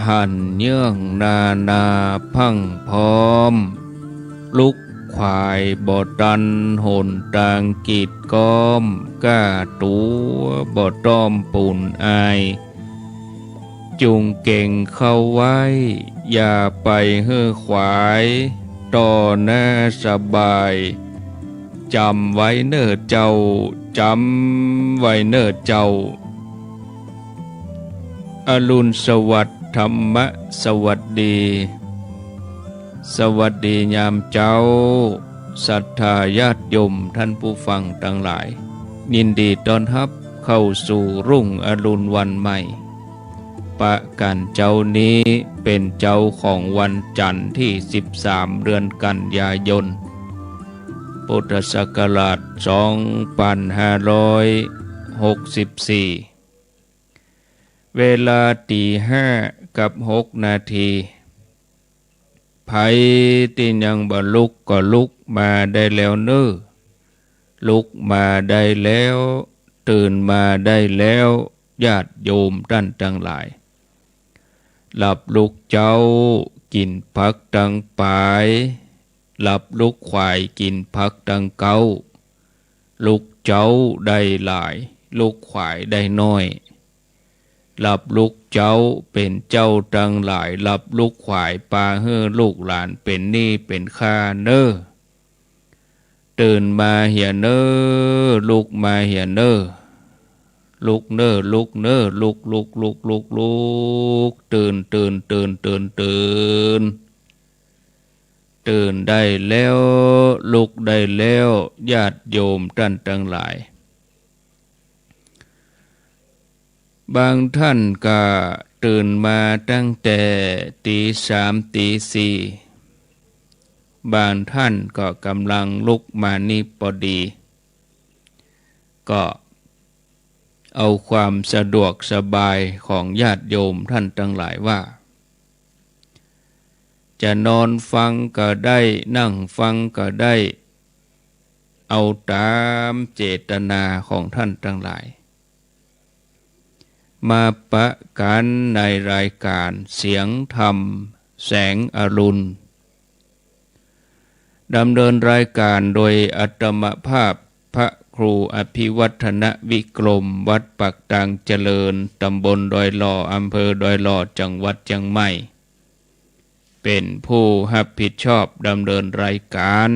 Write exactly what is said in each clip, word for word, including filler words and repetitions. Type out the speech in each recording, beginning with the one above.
หั้นเยื่องนานาพรั่งพร้อม ลุกขวายบ่ตันหนตางกีดก๊อม ก้าตั๋วบ่ต้อมปูนอาย จุ่งเก๋งเข้าไว้ อย่าไปหื้อขวาย ต่อหน้าสบาย จ๋ำไว้เน่อเจ้า จ๋ำไว้เน่อเจ้า อรุณสวัสดิ์ ธรรมะสวัสดี สวัสดียามเจ๊า ศรัทธาญาติโยมท่านผู้ฟังตังหลาย ยินดีต้อนฮับเข้าสู่รุ่งอรุณวันใหม่ ปะกั๋นเจ๊านี้เป๋นเจ๊าของวันจันทร์ตี้สิบสาม เดือนกันยายน พุทธศักราชสองปันห้าร้อยหกสิบสี่ เวลาตี๋ห้ากับหกนาที ใผตี้ยังบ่ลุกก็ลุกมาได้แล้วเน่อ ลุกมาได้แล้ว ตื่นมาได้แล้ว ญาติโยมต้านตังหลาย หลับลุกเจ๊า กิ๋นผักตังป๋าย หลับลุกขวาย กิ๋นผักตังเก๊า ลุกเจ๊าได้หลาย ลุกขวายได้น้อย หลับลุกเจ๊าเป๋นเจ้าตังหลาย หลับลุกขวายปาหื้อลูกหลานเป๋นหนี้เป๋นค่าเน่อ ตื่นมาเหียเน่อ ลุกมาเหียเน่อ ลุกเน่อ ลุกเน่อ ลุก ลุก ลุก ลุก ลุก ตื่น ตื่น ตื่น ตื่น ตื่น ตื่นได้แล้ว ลุกได้แล้ว ญาติโยมต้านตังหลาย บางต้านก็ตื่นมาตั้งแต่ตี๋สามตี๋สี่ บางต้านก็ก่ำลังลุกมานี่ปอดี ก็เอาความสะดวกสบายของญาติโยมต้านตังหลายว่า จะนอนฟังก็ได้ นั่งฟังก็ได้ เอาต๋ามเจตนาของต้านตังหลาย มาปะกั๋นในรายก๋านเสียงธรรมแสงอรุณ ดำเนินรายก๋านโดยอาตมาภาพพระครูอภิวัฒนวิกรม วัดปากตางเจริญ ต๋ำบลดอยหล่อ อำเภอดอยหล่อ จังหวัดเจียงใหม่ เป๋นผู้ฮับผิดชอบดำเนินรายก๋าน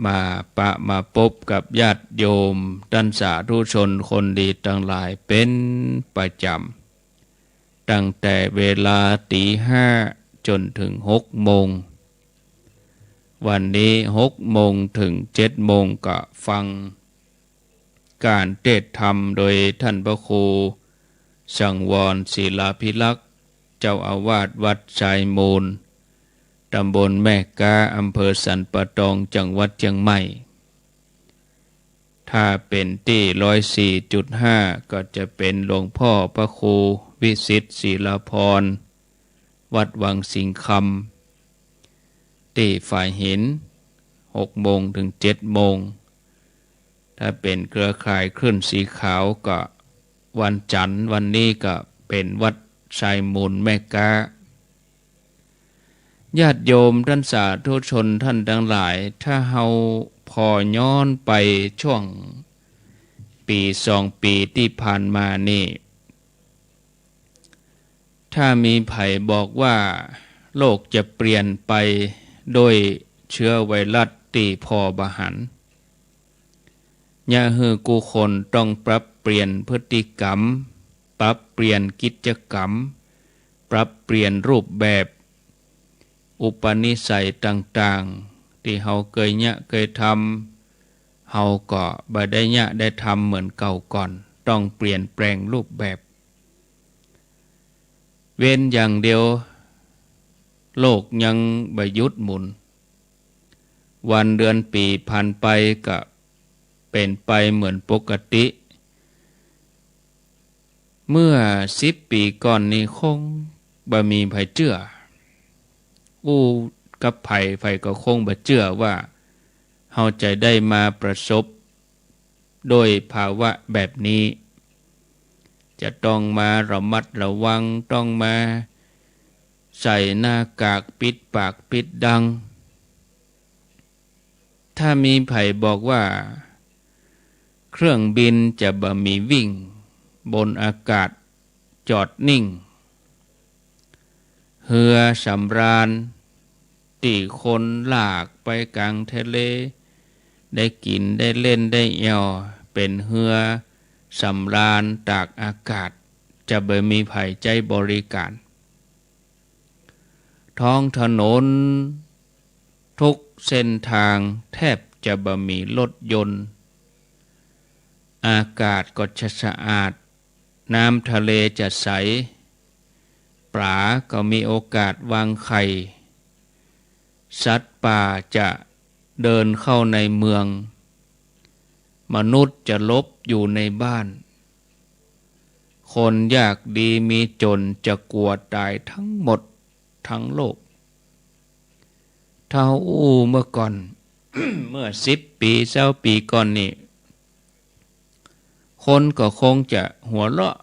มาปะมาปบกับญาติโยมต้านสาธุชนคนดีตังหลายเป๋นประจ๋ำ ตั้งแต่เวลาตี๋ห้าจ๋นเถิงหกโมง วันนี้หกโมงเถิงเจ็ดโมงก็ฟัง ก๋านเตสน์ธรรมโดยต้านพระครูสังวร ศิลาภิรักษ์ เจ้าอาวาสวัดทรายมูล ต๋ำบลแม่ก๊า อำเภอสันป่าตอง จังหวัดเจียงใหม่ ถ้าเป๋นตี้ร้อยสี่จุดห้า ก็จะเป๋นหลวงพ่อพระครูวิสิทธิ์ ศิลาภรณ์ วัดวังสิงห์คำ ตี้ฝายหิน หกโมงเถิงเจ็ดโมง ถ้าเป๋นเครือข่ายคลื่นสีขาวก็วันจันทร์ วันนี้ก็เป๋นวัดทรายมูลแม่ก๊า ญาติโยมต้านสาธุชนต้านตังหลาย ถ้าเฮาผ่อย้อนไปช่วงปี๋สองปี๋ตี้ผ่านมานี่ ถ้ามีใผบอกว่าโลกจะเปลี่ยนไปโดยเจื๊อไวรัสตี้ผ่อบ่หัน เยียะหื้อกู้คนต้องปรับเปลี่ยนพฤติกรรม ปรับเปลี่ยนกิจกรรม ปรับเปลี่ยนรูปแบบ อุปนิสัยต่างๆ ตี้เฮาเกยเยียะเกยทำ เฮาก็บ่ได้เยียะได้ทำเหมือนเก่าก่อน ต้องเปลี่ยนแปลงรูปแบบ เว้นอย่างเดียว โลกยังบ่หยุดหมุน วันเดือนปี๋ผ่านไปก็เป๋นไปเหมือนปกติ เมื่อสิบปี๋ก่อนนี่คงบ่มีใผเจื้อ อู้กับใผ ใผก็คงบ่เจื้อว่าเฮาจะได้มาประสบโดยภาวะแบบนี้ จะต้องมาระมัดระวัง ต้องมาใส่หน้ากากปิดปากปิดดัง ถ้ามีใผบอกว่าเครื่องบินจะบ่มีวิ่ง บนอากาศจอดนิ่ง เฮือสำราญตี้คนลากไปกลางทะเล ได้กิ๋นได้เล่นได้แอ่ว เป๋นเฮือสำราญตากอากาศ จะบ่มีใผใจ๊บริก๋าน ท้องถนนทุกเส้นตางแทบจะบ่มีรถยนต์ อากาศก็จะสะอาด น้ำทะเลจะใส ป๋าก็มีโอกาสวางไข่ สัตว์ป่าจะเดินเข้าในเมือง มนุษย์จะหลบอยู่ในบ้าน คนยากดีมีจนจะกลัวต๋ายทั้งหมดทั้งโลก ถ้าอู้เมื่อก่อน เมื่อสิบปี๋ซาวปี๋ก่อนนี่ คนก็คงจะหัวเราะ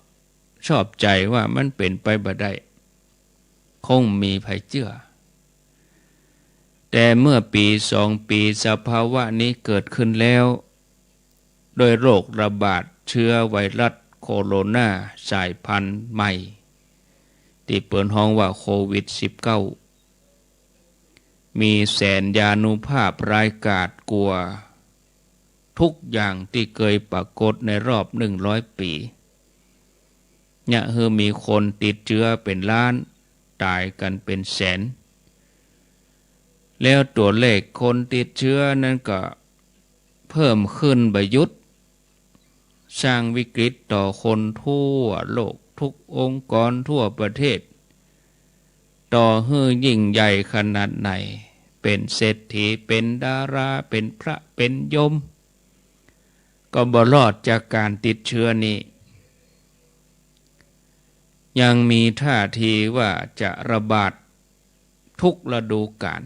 ชอบใจ๋ว่ามันเป๋นไปบ่ได้ คงบ่มีใผเจื้อ แต่เมื่อปี๋สองปี๋ สภาวะนี้เกิดขึ้นแล้ว ด้วยโรคระบาดเชื้อไวรัสโคโรนาสายพันธุ์ใหม่ ตี้เปิ้นฮ้องว่าโควิดสิบเก้า มีแสนยานุภาพร้ายกาจกว่าทุกอย่างตี้เกยปรากฏในรอบหนึ่งร้อยปี๋ เยียะหื้อมีคนติดเจื้อเป๋นล้าน ต๋ายกั๋นเป๋นแสน แล้วตั๋วเลขคนติดเจื้อนั้นก็เพิ่มขึ้นบ่หยุด สร้างวิกฤตต่อคนทั่วโลก ทุกองค์กรทั่วประเทศ ต่อหื้อยิ่งใหญ่ขนาดไหน เป๋นเศรษฐี เป๋นดารา เป๋นพระ เป๋นโยม ก็บ่รอดจากก๋านติดเจื้อนี้ ยังมีท่าทีว่าจะระบาดทุกฤดูกาล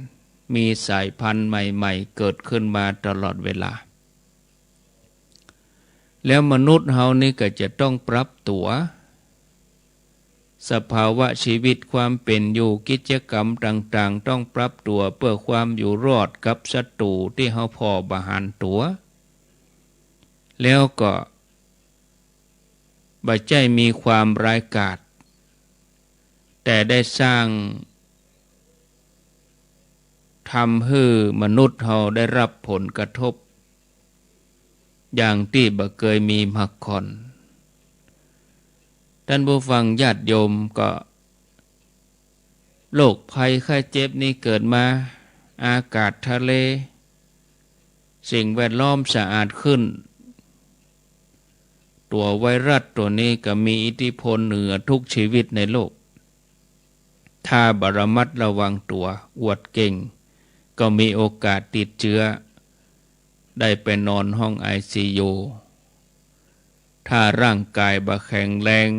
มีสายพันธุ์ใหม่ๆ เกิดขึ้นมาตลอดเวลา แล้วมนุษย์เฮานี่ก็จะต้องปรับตั๋ว สภาวะชีวิตความเป๋นอยู่ กิจกรรมต่างๆ ต้องปรับตั๋วเปื้อความอยู่รอดกับศัตรู๋ตี้เฮาผ่อบ่หันตั๋ว แล้วก็บ่ใจ้มีความร้ายกาจ แต่ได้สร้าง ทำหื้อมนุษย์เฮาได้รับผลกระทบ อย่างตี้บ่เกยมีมาก่อน ต้านผู้ฟังญาติโยม ก็โรคภัยไข้เจ็บนี้เกิดมา อากาศทะเล สิ่งแวดล้อมสะอาดขึ้น ตั๋วไวรัสตั๋วนี้ก็มีอิทธิพลเหนือทุกชีวิตในโลก ถ้าบ่ระมัดระวังตั๋ว อวดเก่ง ก็มีโอกาสติดเจื้อ ได้ไปนอนห้องไอซียู ถ้าร่างก๋ายบ่แข็งแรง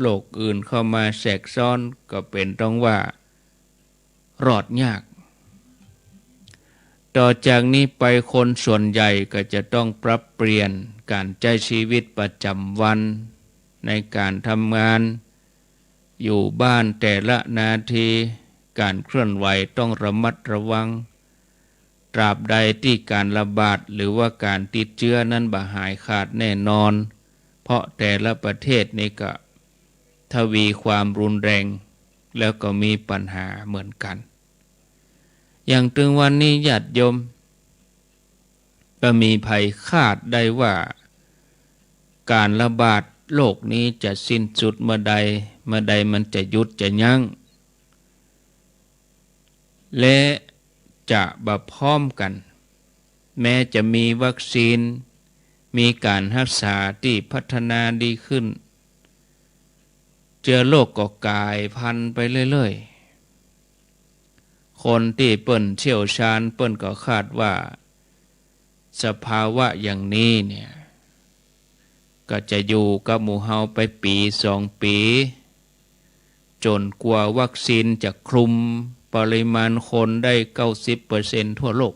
โรคอื่นเข้ามาแทรกซ้อน ก็เป๋นต้องว่ารอดยาก ต่อจากนี้ไปคนส่วนใหญ่ก็จะต้องปรับเปลี่ยนก๋านใจ๊ชีวิตประจ๋ำวัน ในก๋านทำงาน อยู่บ้านแต่ละนาที ก๋านเคลื่อนไหวต้องระมัดระวัง ตราบใดตี้ก๋านระบาดหรือว่าก๋านติดเจื้อนั้นบ่หายขาดแน่นอน เพราะแต่ละประเทศนี้ก็ทวีความรุนแรง แล้วก็มีปัญหาเหมือนกั๋น อย่างตึงวันนี้ญาติโยม บ่มีใผคาดได้ว่าก๋านระบาดโรคนี้จะสิ้นสุดเมื่อใด เมื่อใดมันจะหยุดจะยั้ง และจะบ่พร้อมกั๋น แม้จะมีวัคซีน มีก๋านฮักษาตี้พัฒนาดีขึ้น เจื้อโรคก็ก๋ายพันธุ์ไปเรื่อยๆ คนตี้เปิ้นเชี่ยวชาญเปิ้นก็คาดว่า สภาวะอย่างนี้เนี่ย ก็จะอยู่กับหมู่เฮาไปปี๋สองปี๋ จ๋นกว่าวัคซีนจะคลุมปริมาณคนได้เก้าสิบเปอร์เซ็นต์ทั่วโลก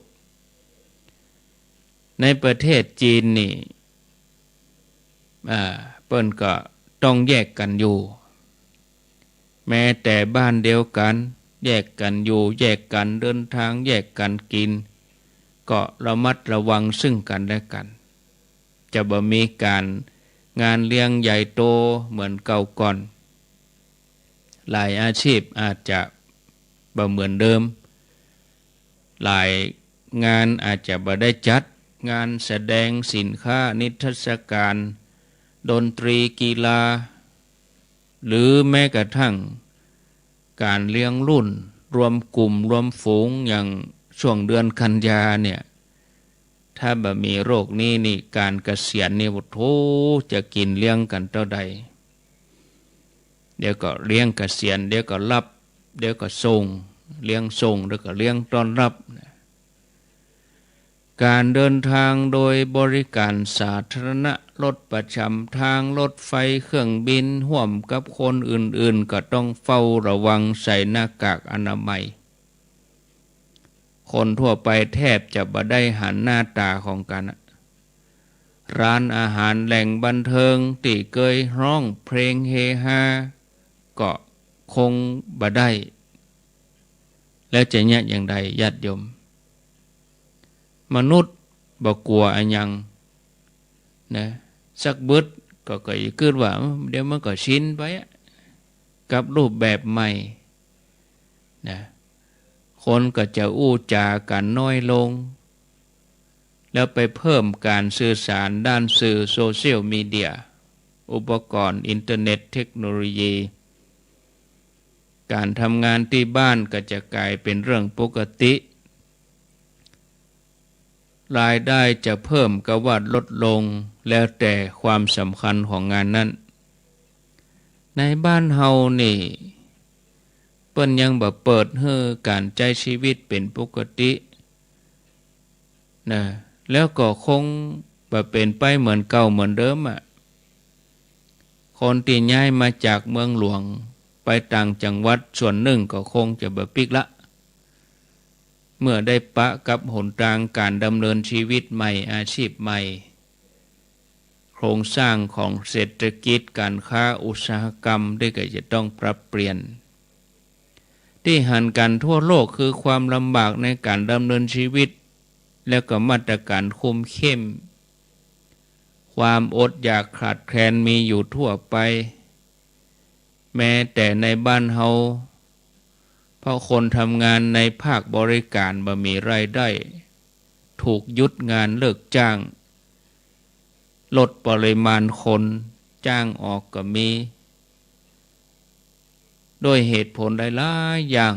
ในประเทศจีนนี่ อ่า เปิ้นก็ ต้องแยกกั๋นอยู่ แม้แต่บ้านเดียวกั๋น แยกกั๋นอยู่ แยกกั๋นเดินตาง แยกกั๋นกิ๋น ก็ระมัดระวังซึ่งกั๋นและกั๋น จะบ่มีก๋านงานเลี้ยงใหญ่โตเหมือนเก่าก่อน หลายอาชีพอาจจะบ่เหมือนเดิม หลายงานอาจจะบ่ได้จัด งานแสดงสินค้า นิทรรศก๋าน ดนตรี กีฬา หรือแม้กระทั่งก๋านเลี้ยงรุ่น รวมกลุ่มรวมฝูง อย่างช่วงเดือนกันยาเนี่ย ถ้าบ่มีโรคนี้นี่ ก๋านเกษียณนี่ โอ้โธ่ จะกิ๋นเลี้ยงกั๋นเต้าใด เดี๋ยวก็เลี้ยงเกษียณ เดี๋ยวก็รับ เดี๋ยวก็ส่ง เลี้ยงส่ง แล้วก็เลี้ยงต้อนรับนะ ก๋านเดินตางโดยบริก๋านสาธารณะ รถประจ๋ำตาง รถไฟ เครื่องบิน ฮ่วมกับคนอื่นๆ ก็ต้องเฝ้าระวัง ใส่หน้ากากอนามัย คนทั่วไปแทบจะบ่ได้หันหน้าต๋าของกั๋นอะ ร้านอาหาร แหล่งบันเทิงตี้เกยฮ้องเพลงเฮฮา ก็คงบ่ได้ แล้วจะเยียะอย่างใดญาติโยม มนุษย์บ่กั๋วอะหยังนะ สักบึดก็ ก็จะกึ๊ดว่า เดี๋ยวมันก็ชินไปอะ กับรูปแบบใหม่นะ คนก็จะอู้จ๋ากั๋นน้อยลง แล้วไปเพิ่มก๋านสื่อสารด้านสื่อโซเชียลมีเดีย อุปกรณ์อินเทอร์เน็ต เทคโนโลยี ก๋านทำงานตี้บ้านก็จะก๋ายเป๋นเรื่องปกติ รายได้จะเพิ่มกาว่าลดลง แล้วแต่ความสำคัญของงานนั้น ในบ้านเฮานี่ เปิ้นยังบ่เปิดหื้อก๋านใจ๊ชีวิตเป๋นปกตินะ แล้วก็คงบ่เป๋นไปเหมือนเก่าเหมือนเดิมอะ คนตี้ย้ายมาจากเมืองหลวงไปต่างจังหวัดส่วนนึ่งก็คงจะบ่ปิ๊กละ เมื่อได้ปะกับหนตางก๋านดำเนินชีวิตใหม่ อาชีพใหม่ โครงสร้างของเศรษฐกิจ ก๋านค้า อุตสาหกรรม ตี้ก็จะต้องปรับเปลี่ยน ตี้หันกั๋นทั่วโลกคือความลำบากในก๋านดำเนินชีวิต แล้วก็มาตรก๋านคุมเข้ม ความอดอยากขาดแคลนมีอยู่ทั่วไป แม้แต่ในบ้านเฮา เพราะคนทำงานในภาคบริการบ่มีรายได้ ถูกหยุดงานเลิกจ้าง ลดปริมาณคนจ้างออกก็มี ด้วยเหตุผลหลายๆ อย่าง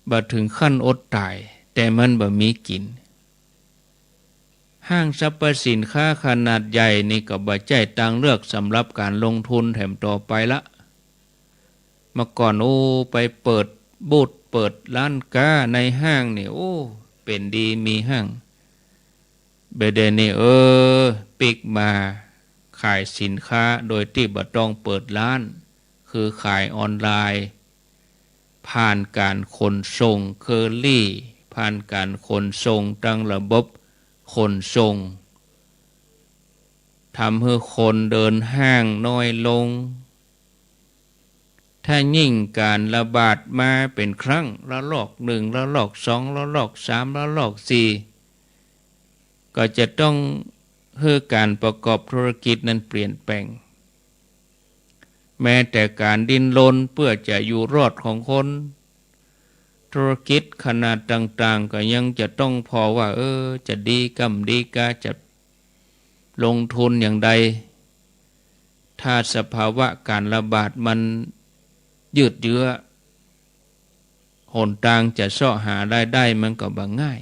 บ่ถึงขั้นอดต๋าย แต่มันบ่มีกิ๋น ห้างสรรพสินค้าขนาดใหญ่นี่ก็บ่ใจ้ตางเลือกสำหรับก๋านลงทุนแถมต่อไปละ เมื่อก่อน โอ้ ไปเปิดบูธเปิดร้านก๊าในห้างนี่ โอ้ เป๋นดีมีห้าง บ่าเดี่ยวนี้ เออ ปิ๊กมาขายสินค้าโดยตี้บ่ต้องเปิดร้าน คือขายออนไลน์ ผ่านก๋านขนส่งเคอรี่ ผ่านก๋านขนส่งตางระบบขนส่ง ทำหื้อคนเดินห้างน้อยลง ถ้ายิ่งก๋านระบาดมาเป๋นครั้ง ระลอกนึ่ง ระลอกสอง ระลอกสาม ระลอกสี่ ก็จะต้องหื้อก๋านประกอบธุรกิจนั้นเปลี่ยนแปลง แม้แต่ก๋านดิ้นรนเปื้อจะอยู่รอดของคน ธุรกิจขนาดต่างๆ ก็ยังจะต้องผ่อว่า เออ จะดีก้ำดีกา จะลงทุนอย่างใด ถ้าสภาวะก๋านระบาดมันยืดเยื้อ หนตางจะเซาะหารายได้มันก็บ่ง่าย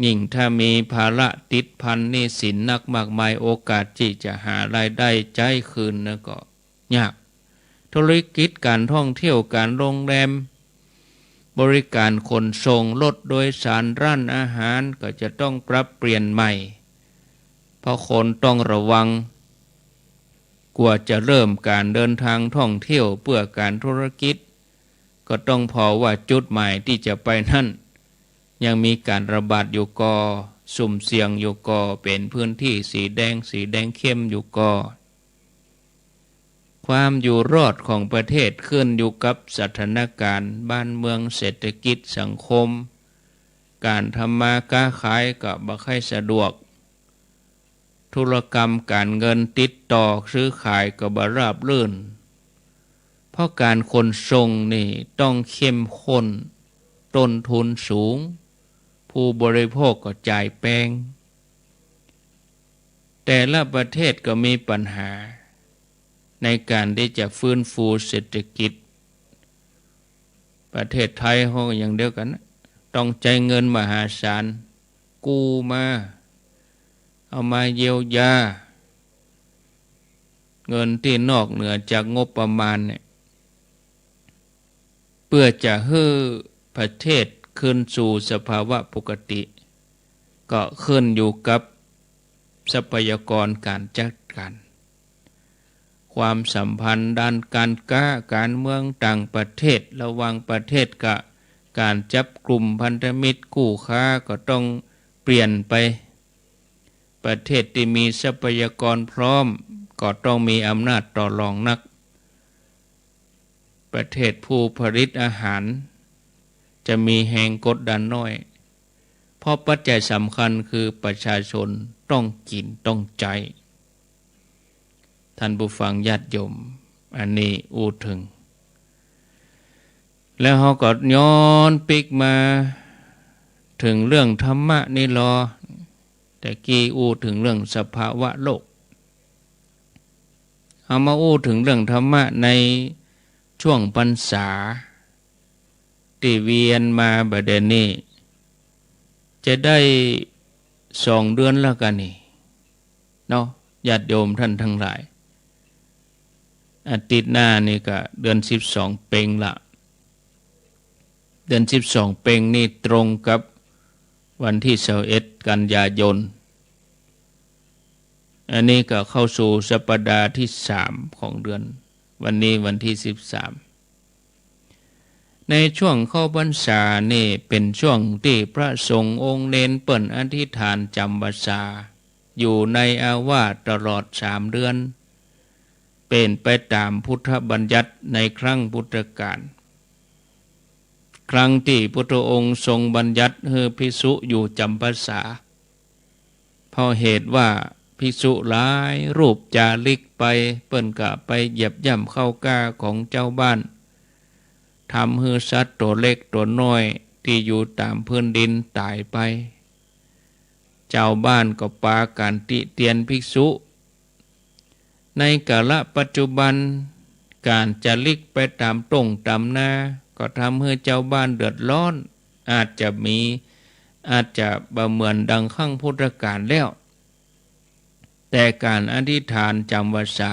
ยิ่งถ้ามีภาระติดพันหนี้สินนักมากมาย โอกาสตี้จะหารายได้ใจ๊คืนนั้นก็ยาก ธุรกิจก๋านท่องเที่ยว ก๋านโรงแรม บริการขนส่ง รถโดยสาร ร้านอาหาร ก็จะต้องปรับเปลี่ยนใหม่ เพราะคนต้องระวัง กว่าจะเริ่มก๋านเดินตางท่องเที่ยวเปื้อก๋านธุรกิจ ก็ต้องผ่อว่าจุดหมายตี้จะไปนั้น ยังมีก๋านระบาดอยู่ก่อ สุ่มเสี่ยงอยู่ก่อ เป๋นพื้นตี้สีแดง สีแดงเข้มอยู่ก่อ ความอยู่รอดของประเทศขึ้นอยู่กับสถานการณ์บ้านเมือง เศรษฐกิจสังคม ก๋านทำมาก๊าขายก็บ่ค่อยสะดวก ธุรกรรมก๋านเงินติดต่อซื้อขายก็บ่ราบรื่น เพราะก๋านขนส่งนี่ต้องเข้มข้น ต้นทุนสูง ผู้บริโภคก็จ่ายแปง แต่ละประเทศก็มีปัญหาในก๋านตี้จะฟื้นฟูเศรษฐกิจ ประเทศไทยเฮาก็อย่างเดียวกั๋นนะ ต้องใจ๊เงินมหาศาล กู้มา เอามาเยียวยา เงินตี้นอกเหนือจากงบประมาณเนี่ย เปื้อจะหื้อประเทศคืนสู่สภาวะปกติ ก็ขึ้นอยู่กับทรัพยากรก๋านจัดก๋าน ความสัมพันธ์ด้านก๋านก๊า ก๋านเมืองต่างประเทศ ระหว่างประเทศกะก๋านจับกลุ่มพันธมิตรคู่ค้าก็ต้องเปลี่ยนไป ประเทศตี้มีทรัพยากรพร้อมก็ต้องมีอำนาจต่อรองนัก ประเทศผู้ผลิตอาหารจะมีแฮงกดดันน้อย เพราะปัจจัยสำคัญคือประชาชนต้องกิ๋นต้องใจ๊ ท่านผู้ฟังญาติโยม อันนี้อู้เถิง แล้วเฮาก็ย้อนปิ๊กมาเถิงเรื่องธรรมะนี่ลอ แต่กี้อู้เถิงเรื่องสภาวะโลก เอามาอู้เถิงเรื่องธรรมะในช่วงพรรษาตี้เวียนมาบ่าเดี่ยวนี้ จะได้สองเดือนแล้วกั๋นนี่เนาะ ญาติโยมท่านทั้งหลาย อาทิตย์หน้านี่ก็เดือนสิบสองเป็งละ เดือนสิบสองเป็งนี่ตรงกับวันตี้ซาวเอ็ดกันยายน อันนี้ก็เข้าสู่สัปดาห์ตี้สามของเดือน วันนี้วันตี้สิบสาม ในช่วงเข้าพรรษานี่เป๋นช่วงตี้พระสงฆ์องค์เณรเปิ้นอธิษฐานจ๋ำพรรษา อยู่ในอาวาสตลอดสามเดือน เป๋นไปต๋ามพุทธบัญญัติในครั้งพุทธกาล ครั้งตี้พุทธองค์ทรงบัญญัติหื้อภิกษุอยู่จ๋ำพรรษา เพราะเหตุว่าภิกษุหลายรูปจาริกไป เปิ้นก็ไปเหยียบย่ำข้าวกล้าของจาวบ้าน ทำหื้อสัตว์ตั๋วเล็กตั๋วน้อยตี้อยู่ต๋ามพื้นดินต๋ายไป จาวบ้านก็ปากั๋นติเตียนภิกษุ ในกาละปัจจุบัน ก๋านจาริกไปต๋ามต้งต๋ามนา ก็ทำหื้อจาวบ้านเดือดร้อน อาจจะมี อาจจะบ่เหมือนดังครั้งพุทธกาลแล้ว แต่ก๋านอธิษฐานจ๋ำพรรษา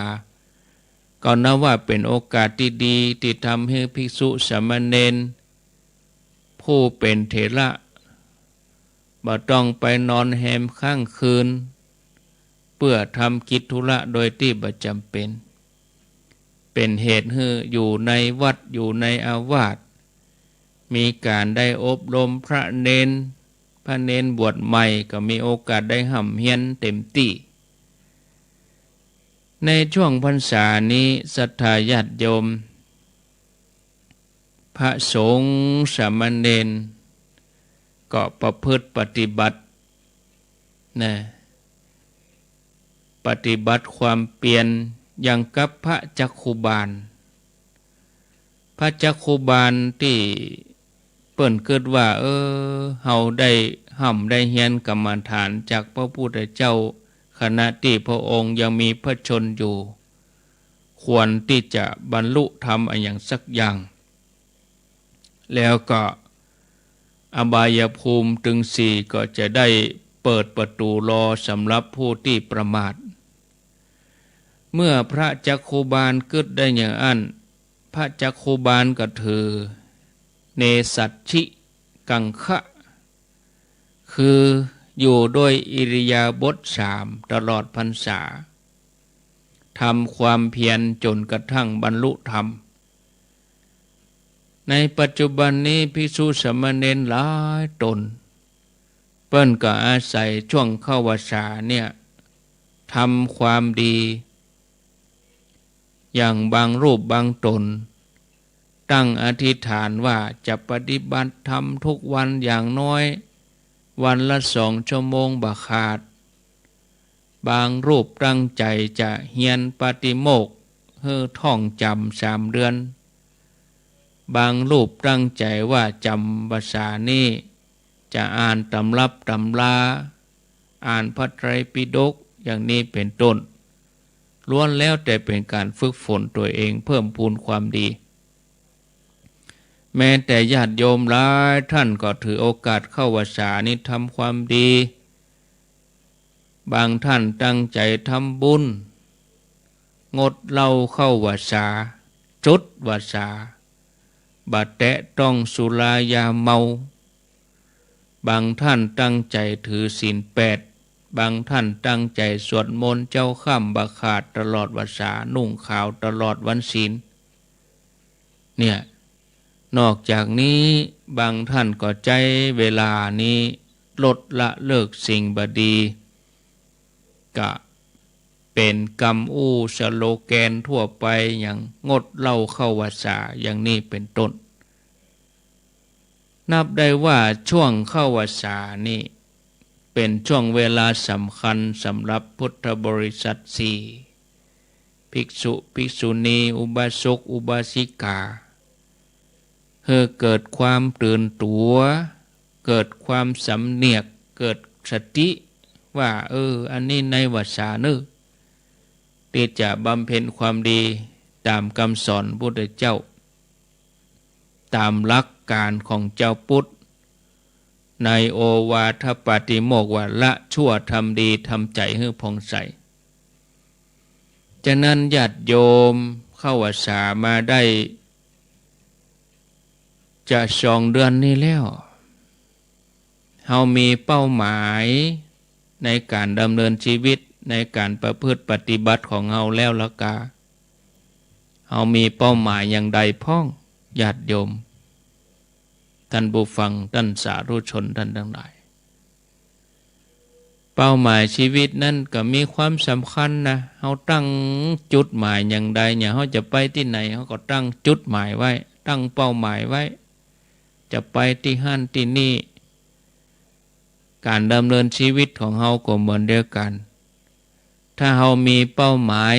ก็นับว่าเป๋นโอกาสตี้ดีตี้ทำหื้อภิกษุสามเณร ผู้เป๋นเถระ บ่ต้องไปนอนแฮมค้างคืน เปื้อทำกิจธุระโดยตี้บ่จ๋ำเป๋น เป๋นเหตุหื้ออยู่ในวัดอยู่ในอาวาส มีก๋านได้อบรมพระเณร พระเณรบวชใหม่ก็มีโอกาสได้ฮ่ำเฮียนเต็มตี้ ในช่วงพรรษานี้ศรัทธาญาติโยม พระสงฆ์สามเณรก็ประพฤติปฏิบัตินะ ปฏิบัติความเปียรอย่างกับพระจักขุบาล พระจักขุบาลตี้เปิ้นกึ๊ดว่า เออ เฮาได้ฮ่ำได้เฮียนกรรมฐานจากพระพุทธเจ้า ขณะตี้พระองค์ยังมีพระชนม์อยู่ ควรตี้จะบรรลุธรรมอะหยังสักอย่าง แล้วก็อบายภูมิตึงสี่ก็จะได้เปิดประตู๋รอสำหรับผู้ตี้ประมาท เมื่อพระจักขุบาลกึ๊ดได้อย่างอั้น พระจักขุบาลก็ถือ เนสัชชิกังคะ คืออยู่ด้วยอิริยาบถสามตลอดพรรษา ทำความเพียรจ๋นกระทั่งบรรลุธรรม ในปัจจุบันนี้ภิกษุสามเณรหลายต๋น ปิ้นก็อาศัยช่วงเข้าพรรษาเนี่ย ทำความดี อย่างบางรูปบางต๋น ตั้งอธิษฐานว่าจะปฏิบัติธรรมทุกวันอย่างน้อยวันละสองชั่วโมงบ่ขาด บางรูปตั้งใจ๋จะเฮียนปาติโมกข์หื้อท่องจ๋ำสามเดือน บางรูปตั้งใจ๋ว่าจ๋ำพรรษานี้จะอ่านตำรับตำรา อ่านพระไตรปิฎก อย่างนี้เป๋นต้น ล้วนแล้วแต่เป๋นก๋านฝึกฝนตั๋วเองเพิ่มพูนความดี แม้แต่ญาติโยมหลายท่านก็ถือโอกาสเข้าพรรษานี้ทำความดี บางท่านตั้งใจ๋ทำบุญ งดเหล้าเข้าพรรษา จุดพรรษา บ่แตะต้องสุรายาเมา บางท่านตั้งใจ๋ถือศีลแปด บางท่านตั้งใจ๋สวดมนต์เจ๊าค่ำบ่ขาดตลอดพรรษา นุ่งขาวตลอดวันศีล เนี่ย นอกจากนี้บางท่านก็ใจ๊เวลานี้ลดละเลิกสิ่งบ่ดี ก็เป๋นกำอู้สโลแกนทั่วไปอย่างงดเหล้าเข้าพรรษาอย่างนี้เป๋นต้น นับได้ว่าช่วงเข้าพรรษานี้เป๋นช่วงเวลาสำคัญสำหรับพุทธบริษัทสี่ ภิกษุ ภิกษุณี อุบาสก อุบาสิกา หื้อเกิดความตื่นตั๋ว เกิดความสำเนียก เกิดสติ ว่า เออ อันนี้ในพรรษาเน่อ ตี้จะบำเพ็ญความดีต๋ามกำสอนพุทธเจ้า ต๋ามหลักก๋านของจาวพุทธ ในโอวาทปาติโมกข์ว่า ละชั่วทำดี ทำใจ๋หื้อผ่องใส ฉะนั้นญาติโยมเข้าพรรษามาได้ จะสองเดือนนี้แล้ว เฮามีเป้าหมายในก๋านดำเนินชีวิต ในก๋านประพฤติปฏิบัติของเฮาแล้วละกา เฮามีเป้าหมายอย่างใดพ่อง ญาติโยม ท่านผู้ฟัง ท่านสาธุชนท่านตังหลาย เป้าหมายชีวิตนั้นก็มีความสำคัญนะ เฮาตั้งจุดหมายอย่างใดเนี่ย เฮาจะไปตี้ไหน เฮาก็ตั้งจุดหมายไว้ ตั้งเป้าหมายไว้ จะไปตี้หั้นตี้นี่ ก๋านดำเนินชีวิตของเฮาก็เหมือนเดียวกั๋น ถ้าเฮามีเป้าหมาย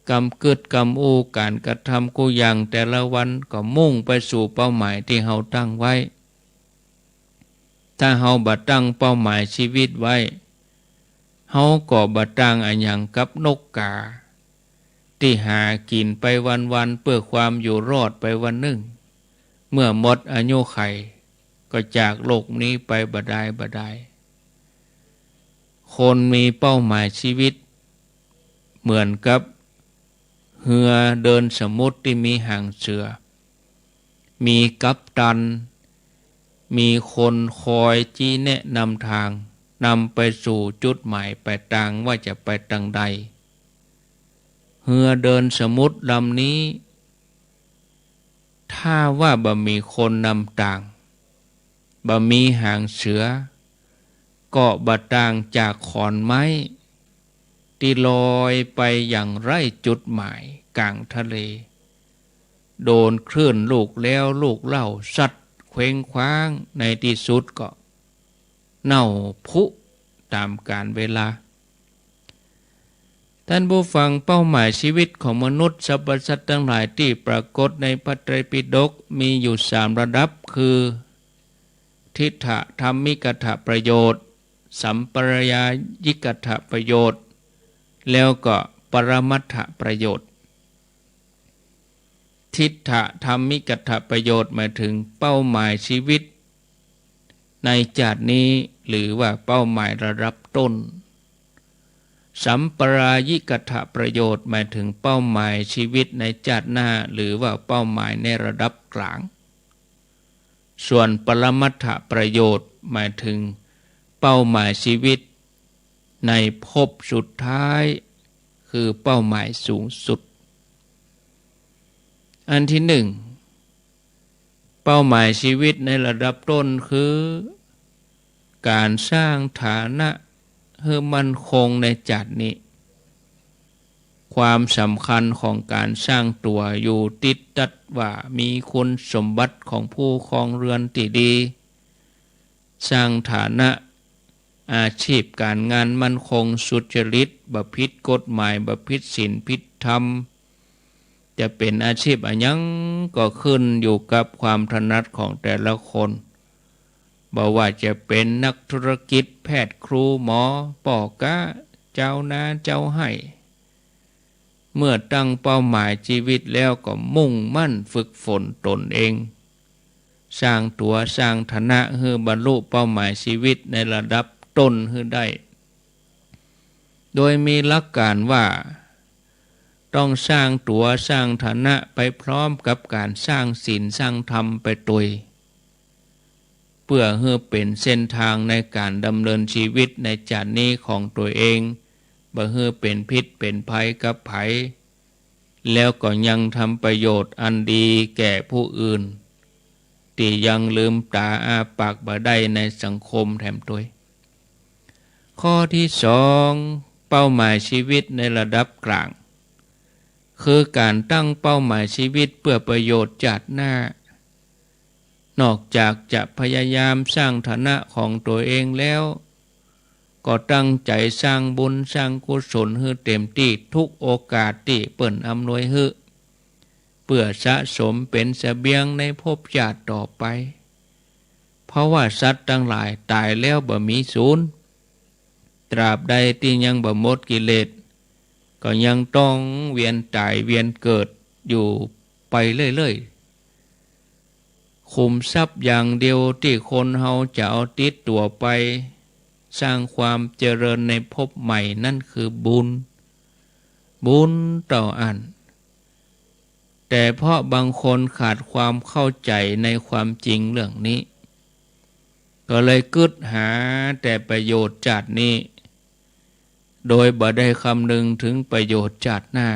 กำกึ๊ดกำอู้ก๋านกระทำกู้อย่างแต่ละวันก็มุ่งไปสู่เป้าหมายตี้เฮาตั้งไว้ ถ้าเฮาบ่ตั้งเป้าหมายชีวิตไว้ เฮาก็บ่ต่างอะหยังกับนกกา ตี้หากิ๋นไปวันๆ เปื้อความอยู่รอดไปวันนึ่ง เมื่อหมดอายุขัยก็จากโลกนี้ไปบ่ดายบ่ดาย คนมีเป้าหมายชีวิตเหมือนกับเฮือเดินสมุทรตี้มีหางเสือ มีกัปตัน มีคนคอยจี้แนะนำตาง นำไปสู่จุดหมายปลายตางว่าจะไปตางใด เฮือเดินสมุทรลำนี้ ถ้าว่าบ่มีคนนำตาง บ่มีหางเสือ ก็บ่ต่างจากขอนไม้ ตี้ลอยไปอย่างไร้จุดหมายก๋างทะเล โดนคลื่นลูกแล้วลูกเล่าซัดเคว้งคว้าง ในตี้สุดก็เน่าผุต๋ามกาลเวลา ท่านผู้ฟัง เป้าหมายชีวิตของมนุษย์สรรพสัตว์ตังหลายตี้ปรากฏในพระไตรปิฎกมีอยู่สามระดับ คือ ทิฏฐธรรมิกถประโยชน์ สัมปรายิกถประโยชน์ แล้วก็ปรมัตถประโยชน์ ทิฏฐธรรมิกถประโยชน์หมายถึงเป้าหมายชีวิตในจาตินี้ หรือว่าเป้าหมายระดับต้น สัมปรายิกถประโยชน์หมายถึงเป้าหมายชีวิตในจาติหน้า หรือว่าเป้าหมายในระดับก๋าง ส่วนปรมัตถประโยชน์หมายถึงเป้าหมายชีวิตในภพสุดท้าย คือเป้าหมายสูงสุด อันที่นึ่ง เป้าหมายชีวิตในระดับต้นคือ ก๋านสร้างฐานะหื้อมั่นคงในจาตินี้ ความสำคัญของก๋านสร้างตั๋วอยู่ติดตั๊ดว่ามีคุณสมบัติของผู้ครองเรือนตี้ดี สร้างฐานะ อาชีพก๋านงานมั่นคงสุจริต บ่ผิดกฎหมาย บ่ผิดศีลผิดธรรม จะเป๋นอาชีพอะหยังก็ขึ้นอยู่กับความถนัดของแต่ละคน บ่ว่าจะเป๋นนักธุรกิจ แพทย์ ครู หมอ ป้อก๊า จาวนา จาวไฮ่ เมื่อตั้งเป้าหมายชีวิตแล้วก็มุ่งมั่นฝึกฝนตนเอง สร้างตั๋วสร้างฐานะหื้อบรรลุเป้าหมายชีวิตในระดับต้นหื้อได้ โดยมีหลักการว่า ต้องสร้างตั๋วสร้างฐานะไปพร้อมกับก๋านสร้างศีลสร้างธรรมไปตวย เปื้อหื้อเป๋นเส้นตางในก๋านดำเนินชีวิตในจาตินี้ของตั๋วเอง บ่หื้อเป๋นพิษเป๋นภัยกับใผ แล้วก็ยังทำประโยชน์อันดีแก่ผู้อื่น ตี้ยังลืมต๋าอ้าปากบ่ได้ในสังคมแถมตวย ข้อตี้สอง เป้าหมายชีวิตในระดับก๋าง คือก๋านตั้งเป้าหมายชีวิตเปื้อประโยชน์จาติหน้า นอกจากจะพยายามสร้างฐานะของตั๋วเองแล้ว ก็ตั้งใจ๋สร้างบุญสร้างกุศลหื้อเต๋มตี้ทุกโอกาสตี้เปิ้นอำนวยหื้อ เปื้อสะสมเป๋นเสบียงในภพจาติต่อไป เพราะว่าสัตว์ตังหลายต๋ายแล้วบ่มีสูญ ตราบใดตี้ยังบ่หมดกิเลส ก็ยังต้องเวียนต๋ายเวียนเกิดอยู่ไปเรื่อยๆ ขุมทรัพย์อย่างเดียวตี้คนเฮาจะเอาติดตั๋วไป สร้างความเจริญในภพใหม่นั้นคือบุญ บุญเต้าอั้น แต่เพราะบางคนขาดความเข้าใจ๋ในความจริงเรื่องนี้ ก็เลยกึ๊ดหาแต่ประโยชน์จาตินี้ โดยบ่ได้คำนึงถึงประโยชน์จาติหน้า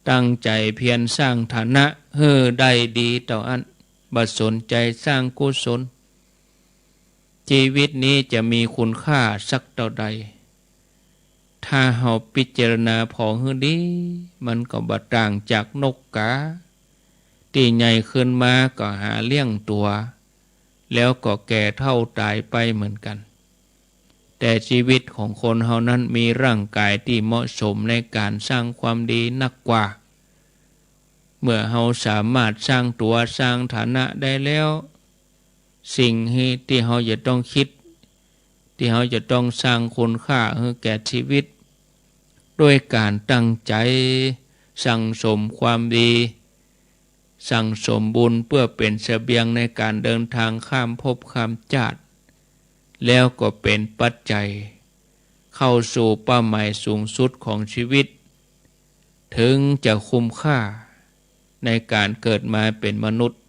ตั้งใจ๋เพียรสร้างฐานะหื้อได้ดีเต้าอั้น บ่สนใจ๋สร้างกุศล จีวิตนี้จะมีคุณค่าสักเต้าใด ถ้าเฮาพิจารณาผ่อหื้อดี มันก็บ่ต่างจากนกกา ตี้ใหญ่ขึ้นมาก็หาเลี้ยงตั๋ว แล้วก็แก่เฒ่าต๋ายไปเหมือนกั๋น แต่จีวิตของคนเฮานั้นมีร่างก๋ายตี้เหมาะสมในก๋านสร้างความดีนักกว่า เมื่อเฮาสามารถสร้างตั๋วสร้างฐานะได้แล้ว สิ่งที่ ที่เฮาจะต้องกึ๊ด ที่เฮาจะต้องสร้างคุณค่าหื้อแก่จีวิต ด้วยก๋านตั้งใจ๋สั่งสมความดี สั่งสมบุญเปื้อเป๋นเสบียงในก๋านเดินตางข้ามภพข้ามจาติ แล้วก็เป๋นปัจจัยเข้าสู่เป้าหมายสูงสุดของจีวิต ถึงจะคุ้มค่าในก๋านเกิดมาเป๋นมนุษย์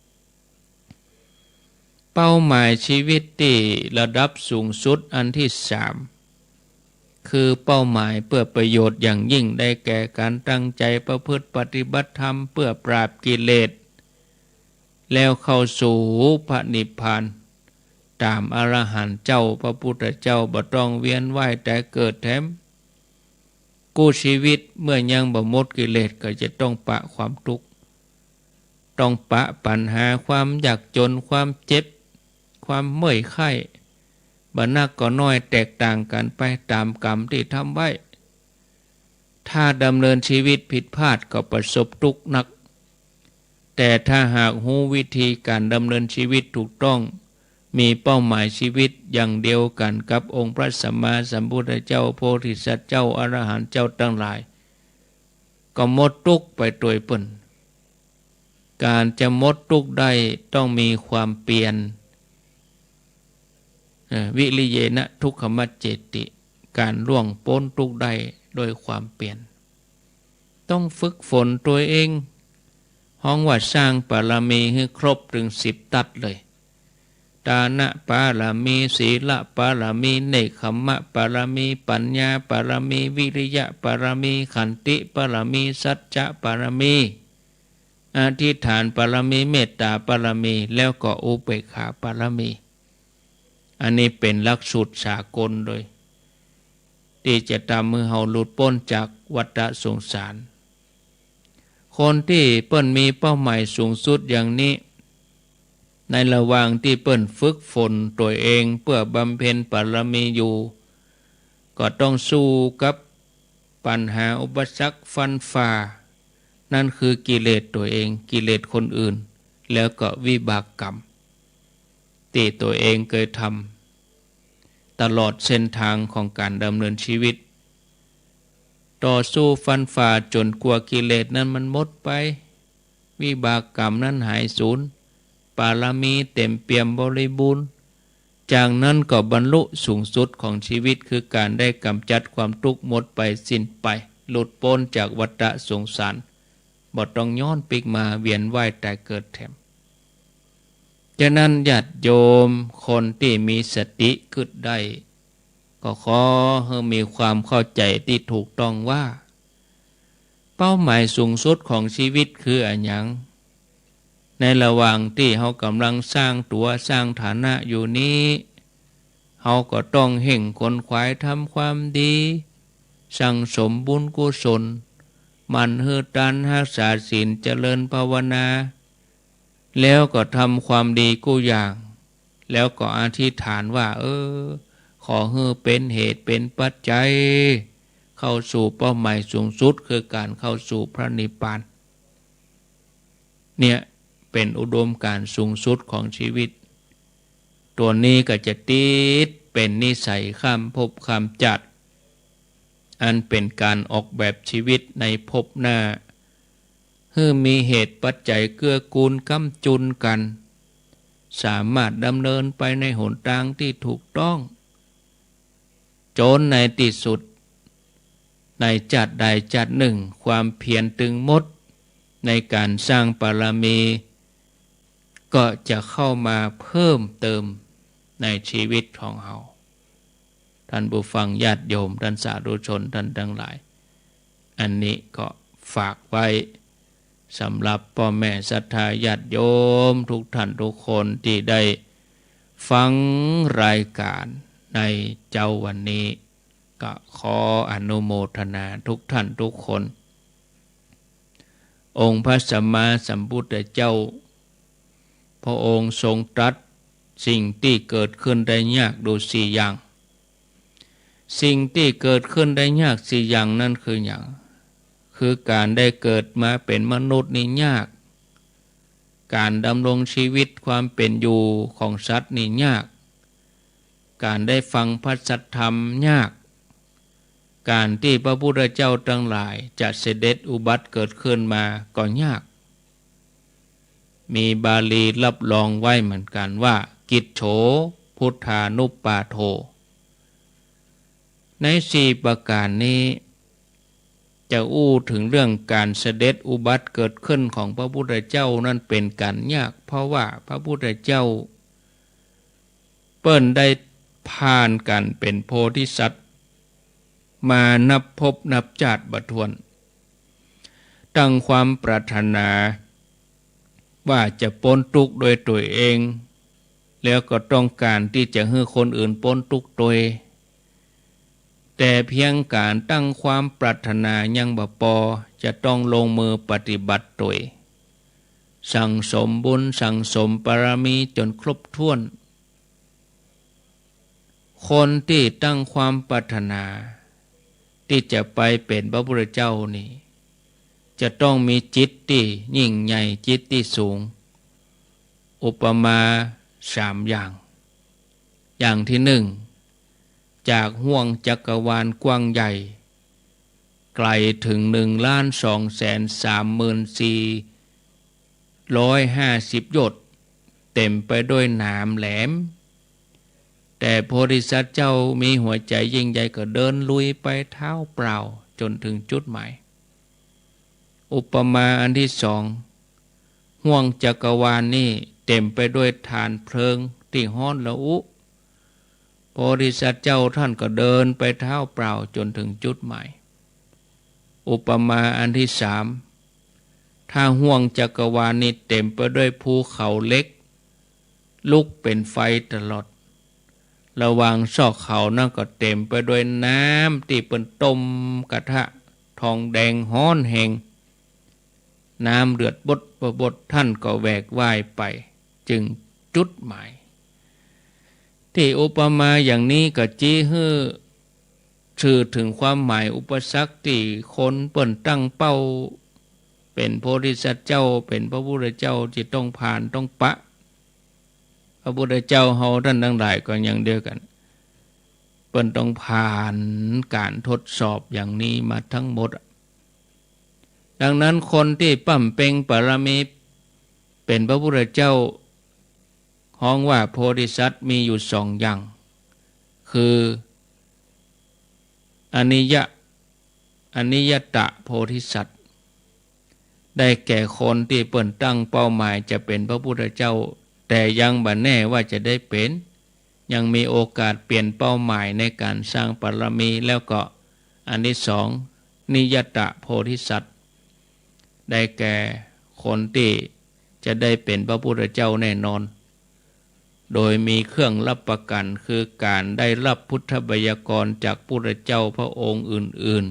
เป้าหมายจีวิตตี้ระดับสูงสุดอันตี้สาม คือเป้าหมายเปื้อประโยชน์อย่างยิ่ง ได้แก่ก๋านตั้งใจ๋ประพฤติปฏิบัติธรรมเปื้อปราบกิเลส แล้วเข้าสู่พระนิพพาน ต๋ามอรหันต์เจ้า พระพุทธเจ้า บ่ต้องเวียนว่ายต๋ายเกิดแถม กู้จีวิตเมื่อยังบ่หมดกิเลสก็จะต้องปะความตุ๊กข์ ต้องปะปัญหาความยากจ๋น ความเจ็บ ความเมื่อยไข้ บ่นักก็น้อยแตกต่างกั๋นไปต๋ามก๋รรมตี้ทำไว้ ถ้าดำเนินจีวิตผิดพลาดก็ประสบตุ๊กข์นัก แต่ถ้าหากฮู้วิธีก๋านดำเนินจีวิตถูกต้อง มีเป้าหมายจีวิตอย่างเดียวกั๋นกับองค์พระสัมมาสัมพุทธเจ้า โพธิสัตว์เจ้า อรหันต์เจ้าตังหลาย ก็หมดตุ๊กข์ไปตวยเปิ้น ก๋านจะหมดตุ๊กข์ได้ต้องมีความเปียร เอ่อ วิริเยนะทุกขมัจเจติ ก๋านล่วงป๊นตุ๊กข์ได้ด้วยความเปียร ต้องฝึกฝนตวยเอง ฮ้องว่าสร้างบารมีหื้อครบเถิงสิบตั๊ดเลย ตานะบารมี ศีลบารมี เนกขัมมะบารมี ปัญญาบารมี วิริยะบารมี ขันติบารมี สัจจะบารมี อธิษฐานบารมี เมตตาบารมี แล้วก็อุเบกขาบารมี อันนี้เป๋นหลักสูตรสากลเลย ตี้จะทำหื้อเฮาหลุดป๊นจากวัฏสงสาร คนตี้เปิ้นมีเป้าหมายสูงสุดอย่างนี้ ในระหว่างตี้เปิ้นฝึกฝนตั๋วเองเปื้อบำเพ็ญบารมีอยู่ ก็ต้องสู้กับปัญหาอุปสรรคฟันฝ่า นั่นคือกิเลสตั๋วเอง กิเลสคนอื่น แล้วก็วิบากกรรม ตี้ตั๋วเองเกยทำ ตลอดเส้นทางของก๋านดำเนินชีวิต ต่อสู้ฟันฝ่าจ๋นกว่ากิเลสนั้นมันหมดไป วิบากกรรมนั้นหายสูญ บารมีเต๋มเปี่ยมบริบูรณ์ จากนั้นก็บรรลุสูงสุดของชีวิต คือก๋านได้ก๋ำจัดความตุ๊กข์หมดไปสิ้นไป หลุดป๊นจากวัฏสงสาร บ่ต้องย้อนปิ๊กมาเวียนว่ายต๋ายเกิดแถม ฉะนั้นญาติโยมคนตี้มีสติกึ๊ดได้ ก็ขอหื้อมีความเข้าใจ๋ตี้ถูกต้องว่า เป้าหมายสูงสุดของชีวิตคืออะหยัง ในระหว่างตี้เฮากำลังสร้างตั๋วสร้างฐานะอยู่นี้ เฮาก็ต้องเฮ่งขวนขวายทำความดี สั่งสมบุญกุศล หมั่นหื้อตาน ฮักษาศีล เจริญภาวนา แล้วก็ทำความดีกู้อย่าง แล้วก็อธิษฐานว่า เออ ขอหื้อเป๋นเหตุเป๋นปัจจัย เข้าสู่เป้าหมายสูงสุด คือก๋านเข้าสู่พระนิพพาน เนี่ยเป๋นอุดมการณ์สูงสุดของชีวิต ตั๋วนี้ก็จะติดเป๋นนิสัยข้ามภพข้ามจัด อันเป๋นก๋านออกแบบชีวิตในภพหน้า หื้อมีเหตุปัจจัยเกื้อกูลก้ำจุนกั๋น สามารถดำเนินไปในหนตางตี้ถูกต้อง จ๋นในตี้สุด ในชาติใดชาตินึ่ง ความเพียรตึงหมดในก๋านสร้างบารมี ก็จะเข้ามาเพิ่มเติมในชีวิตของเฮา ท่านผู้ฟังญาติโยม ท่านสาธุชนท่านตังหลาย อันนี้ก็ฝากไว้สำหรับป้อแม่ศรัทธาญาติโยมทุกท่านทุกคนตี้ได้ฟังรายการในเจ๊าวันนี้ ก็ขออนุโมทนาทุกท่านทุกคน องค์พระสัมมาสัมพุทธเจ้า พระองค์ทรงตรัสสิ่งตี้เกิดขึ้นได้ยากอยู่สี่อย่าง สิ่งตี้เกิดขึ้นได้ยากสี่อย่างนั้นคือหยัง คือก๋านได้เกิดมาเป๋นมนุษย์นี่ยาก ก๋านดำรงชีวิตความเป๋นอยู่ของสัตว์นี่ยาก ก๋านได้ฟังพระสัทธรรมยาก ก๋านตี้พระพุทธเจ้าตังหลายจะเสด็จอุบัติเกิดขึ้นมาก็ยาก มีบาลีรับรองไว้เหมือนกั๋นว่า กิจโฉ พุทธานุปปาโท ในสี่ประก๋านนี้ จะอู้เถิงเรื่องก๋านเสด็จอุบัติเกิดขึ้นของพระพุทธเจ้านั้นเป๋นก๋านยาก เพราะว่าพระพุทธเจ้า เปิ้นได้ผ่านก๋านเป๋นโพธิสัตว์ มานับภพนับจาติบ่ถ้วน ตั้งความปรารถนาว่าจะป๊นตุ๊กข์โดยตั๋วเอง แล้วก็ต้องก๋านตี้จะหื้อคนอื่นป๊นตุ๊กข์ตวย แต่เพียงก๋านตั้งความปรารถนายังบ่ปอ จะต้องลงมือปฏิบัติตวย สั่งสมบุญสั่งสมบารมีจ๋นครบถ้วน คนตี้ตั้งความปรารถนาตี้จะไปเป๋นพระพุทธเจ้านี่ จะต้องมีจิตตี้ยิ่งใหญ่ จิตตี้สูง อุปมาสามอย่าง อย่างตี้นึ่ง จากห้วงจักรวาลกว้างใหญ่ ไก๋เถิงหนึ่งล้านสองแสนสามหมื่นสี่ร้อยห้าสิบโยชน์ เต๋มไปด้วยหนามแหลม แต่โพธิสัตว์เจ้ามีหัวใจ๋ยิ่งใหญ่ก็เดินลุยไปเท้าเปล่าจ๋นเถิงจุดหมาย อุปมาอันตี้สอง ห้วงจักรวาลนี่เต๋มไปด้วยถ่านเพลิงตี้ฮ้อนระอุ โพธิสัตว์เจ้าต้านก็เดินไปเท้าเปล่าจ๋นเถิงจุดหมาย อุปมาอันตี้สาม ถ้าห้วงจักรวาลนี่เต๋มไปด้วยภูเขาเหล็ก ลุกเป๋นไฟตลอด ระหว่างซอกเขานั้นก็เต๋มไปด้วยน้ำตี้เปิ้นต้มกระทะทองแดงฮ้อนแฮง น้ำเดือดบดบดบด ต้านก็แหวกว่ายไป จึงจุดหมาย ตี้อุปมาอย่างนี้ก็จี้หื้อ สื่อเถิงความหมายอุปสรรคตี้คนเปิ้นตั้งเป้าเป๋นโพธิสัตว์เจ้า เป๋นพระพุทธเจ้าตี้ต้องผ่านต้องปะ พระพุทธเจ้าเฮาต้านตังหลายก็อย่างเดียวกั๋น เปิ้นต้องผ่านก๋านทดสอบอย่างนี้มาตึงหมดอะ ดังนั้นคนตี้บำเพ็ญบารมีเป๋นพระพุทธเจ้า ฮ้องว่าโพธิสัตว์มีอยู่สองอย่าง คือ อนิยะ อนิยตะโพธิสัตว์ ได้แก่คนตี้เปิ้นตั้งเป้าหมายจะเป๋นพระพุทธเจ้า แต่ยังบ่แน่ว่าจะได้เป๋น ยังมีโอกาสเปลี่ยนเป้าหมายในก๋านสร้างบารมี แล้วก็อันที่สอง นิยตะโพธิสัตว์ ได้แก่คนตี้จะได้เป๋นพระพุทธเจ้าแน่นอน โดยมีเครื่องรับประกั๋น คือก๋านได้ฮับพุทธไวยากรณ์จากพุทธเจ้าพระองค์อื่น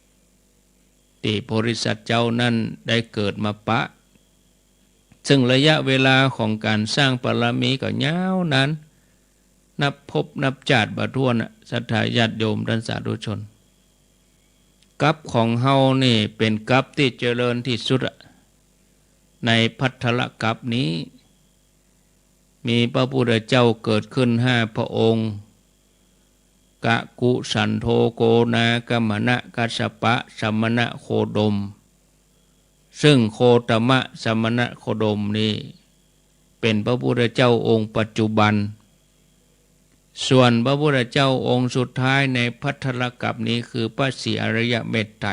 ๆ ตี้โพธิสัตว์เจ้านั้นได้เกิดมาปะ ซึ่งระยะเวลาของก๋านสร้างบารมีก็ยาวนาน นับภพนับจาติบ่ถ้วนอะ ศรัทธาญาติโยมต้านสาธุชน กัปของเฮานี่เป๋นกัปตี้เจริญตี้สุดอะ ในภัททรกัปนี้ มีพระพุทธเจ้าเกิดขึ้นห้าพระองค์ กะกุสันโธ โกนาคมนะ กัสสปะ สมณโคดม ซึ่งโคตมะสมณโคดมนี้เป๋นพระพุทธเจ้าองค์ปัจจุบัน ส่วนพระพุทธเจ้าองค์สุดท้ายในภัททรกัปนี้คือพระศรีอริยเมตไตร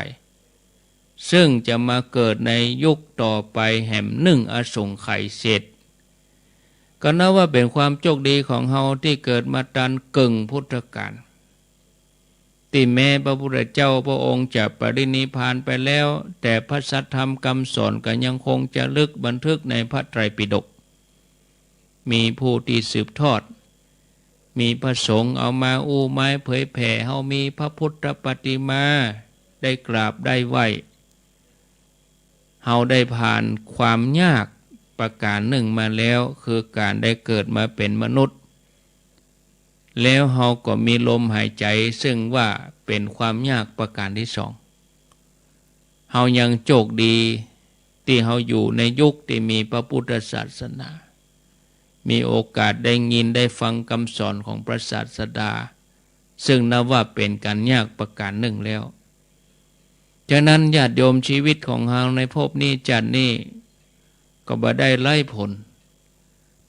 ซึ่งจะมาเกิดในยุคต่อไปแหมนึ่งอสงไขยเศษ ก็นับว่าเป๋นความโจคดีของเฮาตี้เกิดมาตันเกิ่งพุทธกาล ตี้แม้พระพุทธเจ้าพระองค์จะปรินิพพานไปแล้ว แต่พระสัทธรรมกำสอนก็ยังคงจะรึกบันทึกในพระไตรปิฎก มีผู้ตี้สืบทอด มีพระสงฆ์เอามาอู้มาเผยแผ่ เฮามีพระพุทธปฏิมา ได้กราบได้ไหว้ เฮาได้ผ่านความยากประก๋านนึ่งมาแล้ว คือก๋านได้เกิดมาเป๋นมนุษย์ แล้วเฮาก็มีลมหายใจ๋ ซึ่งว่าเป๋นความยากประก๋านตี้สอง เฮายังโจคดีตี้เฮาอยู่ในยุคตี้มีพระพุทธศาสนา มีโอกาสได้ยินได้ฟังกำสอนของพระศาสดา ซึ่งนับว่าเป๋นก๋านยากประก๋านนึ่งแล้ว ฉะนั้นญาติโยม ชีวิตของเฮาในภพนี้จาตินี้ก็บ่ได้ไร้ผล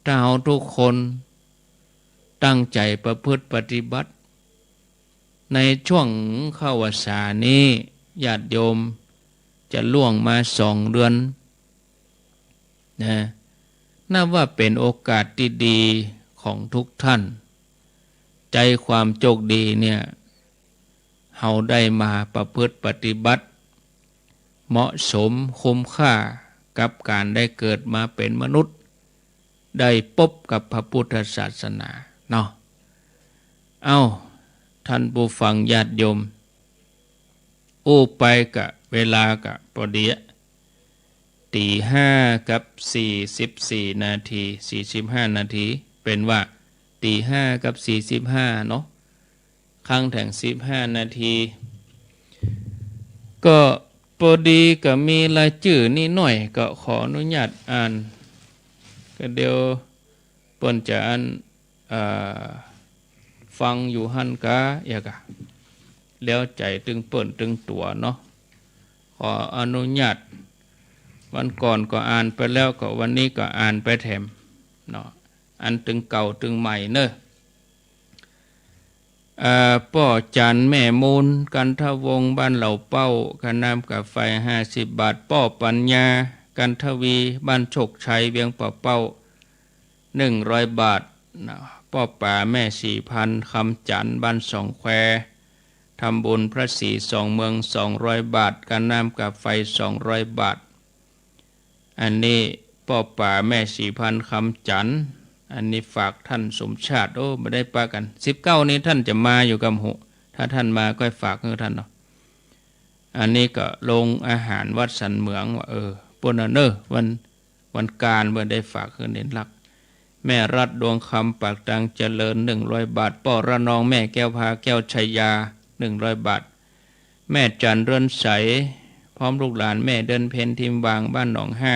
ถ้าเฮาทุกคนตั้งใจ๋ประพฤติปฏิบัติ ในช่วงเข้าพรรษานี้ ญาติโยมจะล่วงมาสองเดือนนะ นับว่าเป๋นโอกาสตี้ดีของทุกท่าน ใจ๋ความโจคดีเนี่ย เฮาได้มาประพฤติปฏิบัติ เหมาะสมคุ้มค่ากับก๋านได้เกิดมาเป๋นมนุษย์ ได้ปบกับพระพุทธศาสนาเนาะ เอ้า ท่านผู้ฟังญาติโยม อู้ไปกะเวลากะปอดีอะ ตี๋ห้ากับสี่สิบสี่นาที สี่สิบห้านาที เป๋นว่าตี๋ห้ากับสี่สิบห้าเนาะ ค้างแถงสิบห้านาที ก็ปอดีกะมีรายจื้อนิดหน้อย ก็ขออนุญาตอ่าน ก็เดี๋ยวเปิ้นจะอัน เอ่อ ฟังอยู่หั้นกา เอียกะ แล้วใจ๋ตึงเปิ้นตึงตั๋วเนาะ ขออนุญาต วันก่อนก็อ่านไปแล้ว ก็วันนี้ก็อ่านไปแถมเนาะ อันตึงเก่าตึงใหม่เนอะ เอ่อ ป้อจันทร์ แม่มูล กันทวงศ์ บ้านเหล่าเป้า ค่าน้ำค่าไฟห้าสิบบาท ป้อปัญญา กันทวี บ้านโชคชัย เวียงป่าเป้า หนึ่งร้อยบาทนะ ป้อป๋าแม่ศรีพันธ์ คำจันทน์ บ้านสองแคว ทำบุญพระศรีสองเมือง สองร้อยบาท ค่าน้ำค่าไฟ สองร้อยบาท อันนี้ป้อป๋าแม่ศรีพันธ์ คำจันทน์ อันนี้ฝากท่านสมชาติ โอ้ บ่ได้ปะกั๋น สิบเก้านี้ท่านจะมาอยู่กำหู ถ้าท่านมาก็ฝากหื้อท่านเนาะ อันนี้ก็โรงอาหารวัดสันเหมืองว่า เออ ปู้นน่ะเน่อ วัน วันก๋าน บ่ได้ฝากหื้อเณรลักษณ์ แม่รัฐดวงคำ ปากตางเจริญ หนึ่งร้อยบาท ป้อระนอง แม่แก้วพาแก้ว ชัยยา หนึ่งร้อยบาท แม่จันทร์เรือนใส พร้อมลูกหลาน แม่เดือนเพ็ญ ทิมวาง บ้านหนองห้า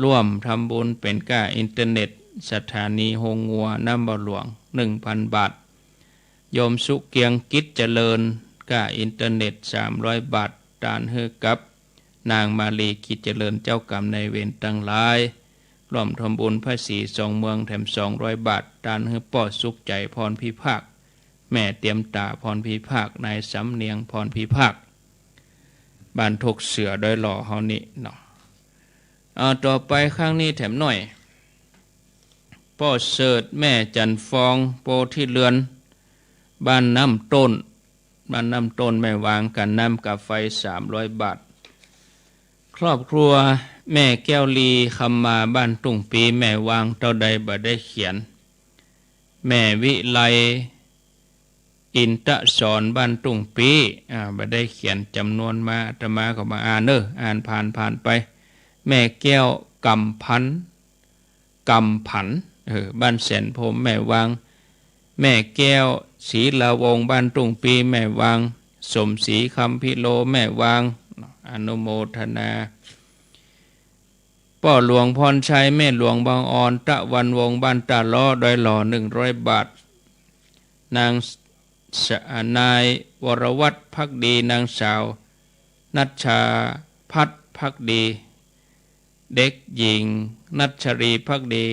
ร่วมทำบุญเป๋นก้าอินเทอร์เน็ต สถานีโฮงงัว น้ำบ่อหลวง หนึ่งพันบาท โยมสุเกียง กิจเจริญ ก้าอินเทอร์เน็ต สามร้อยบาท ตานหื้อกับ นางมาลี กิจเจริญ เจ้ากรรมนายเวรตังหลาย ร่วมทำบุญพระศรีสองเมือง แถมสองร้อยบาท ตานหื้อป้อสุขใจ๋ พรพิภาค แม่เตียมต๋า พรพิภาค นายสำเนียง พรพิภาค บ้านทกเสือ ดอยหล่อเฮานี่เนาะ เอา ต่อไปข้างนี้แถมหน้อย ป้อเสิร์ช แม่จันทร์ฟอง โพธิเรือน บ้านน้ำต้น บ้านน้ำต้น แม่วาง ก้าน้ำก้าไฟ สามร้อยบาท ครอบครัวแม่แก้วลี คำมา บ้านตุ้งปี แม่วาง เต้าใดบ่ได้เขียน แม่วิไล อินทสร บ้านตุ้งปี อ่า บ่ได้เขียนจ๋ำนวนมา อาตมาก็บ่อ่านเน่อ อ่านผ่านๆ ไป แม่แก้ว กำพัน กำผัน เออ บ้านแสนพรหม แม่วาง แม่แก้ว ศรีลาวงศ์ บ้านตุ้งปี แม่วาง สมศรี คำพิโล แม่วาง อนุโมทนา ป้อหลวงพรชัย แม่หลวงบังออน ตะวันวงศ์ บ้านต้าล้อ ดอยหล่อ หนึ่งร้อยบาท นางส- นายวรวัฒน์ ภักดี นางสาว ณัชชาภัทร ภักดี เด็กหญิง ณัชรี ภักดี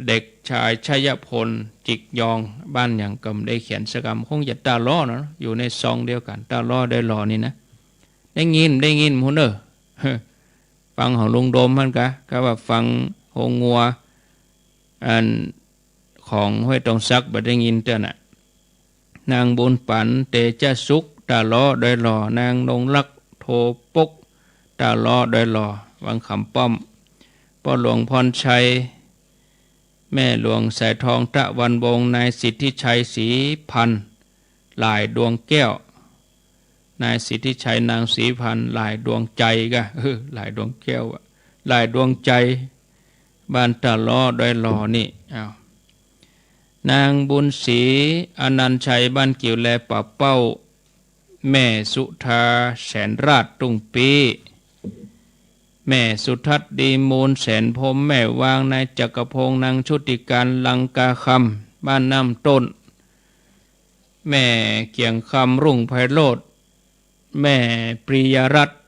เด็กชาย ชัยพล จิกยอง บ้านหยังก็บ่ได้เขียนสักกำ คงจะต้าล้อเนาะ อยู่ในซองเดียวกั๋น ต้าล้อ ดอยหล่อนี่นะ ได้ยิน ได้ยินพู้นเน่อ ฟังของลุงโดมหั้นกา กาว่าฟังโฮงงัว อันของห้วยตองสัก บ่ได้ยินเตื้อน่ะ นางบุญปั๋น เตจะสุข ต้าล้อ ดอยหล่อ นางนงรัก โทปก ต้าล้อ ดอยหล่อ วังคำป้อม ป้อหลวงพรชัย แม่หลวงสายทอง ตะวันวงศ์ นายสิทธิชัย ศรีพันธ์ หลายดวงแก้ว นายสิทธิชัย นางศรีพันธ์ หลายดวงใจ๋กา เออ หลายดวงแก้วอะ หลายดวงใจ๋ บ้านต้าล้อ ดอยหล่อนี่ อ้าว นางบุญศรี อนันต์ชัย บ้านกิ่วแล ป่าเป้า แม่สุธา แสนราช ตุ้งปี้ แม่สุทัศน์ ดีมูล แสนพรหม แม่วาง นายจักรพงษ์ นางชุติการ ลังกาคำ บ้านน้ำต้น แม่เกียงคำ รุ่งไพโรจน์ แม่ปริยรัตน์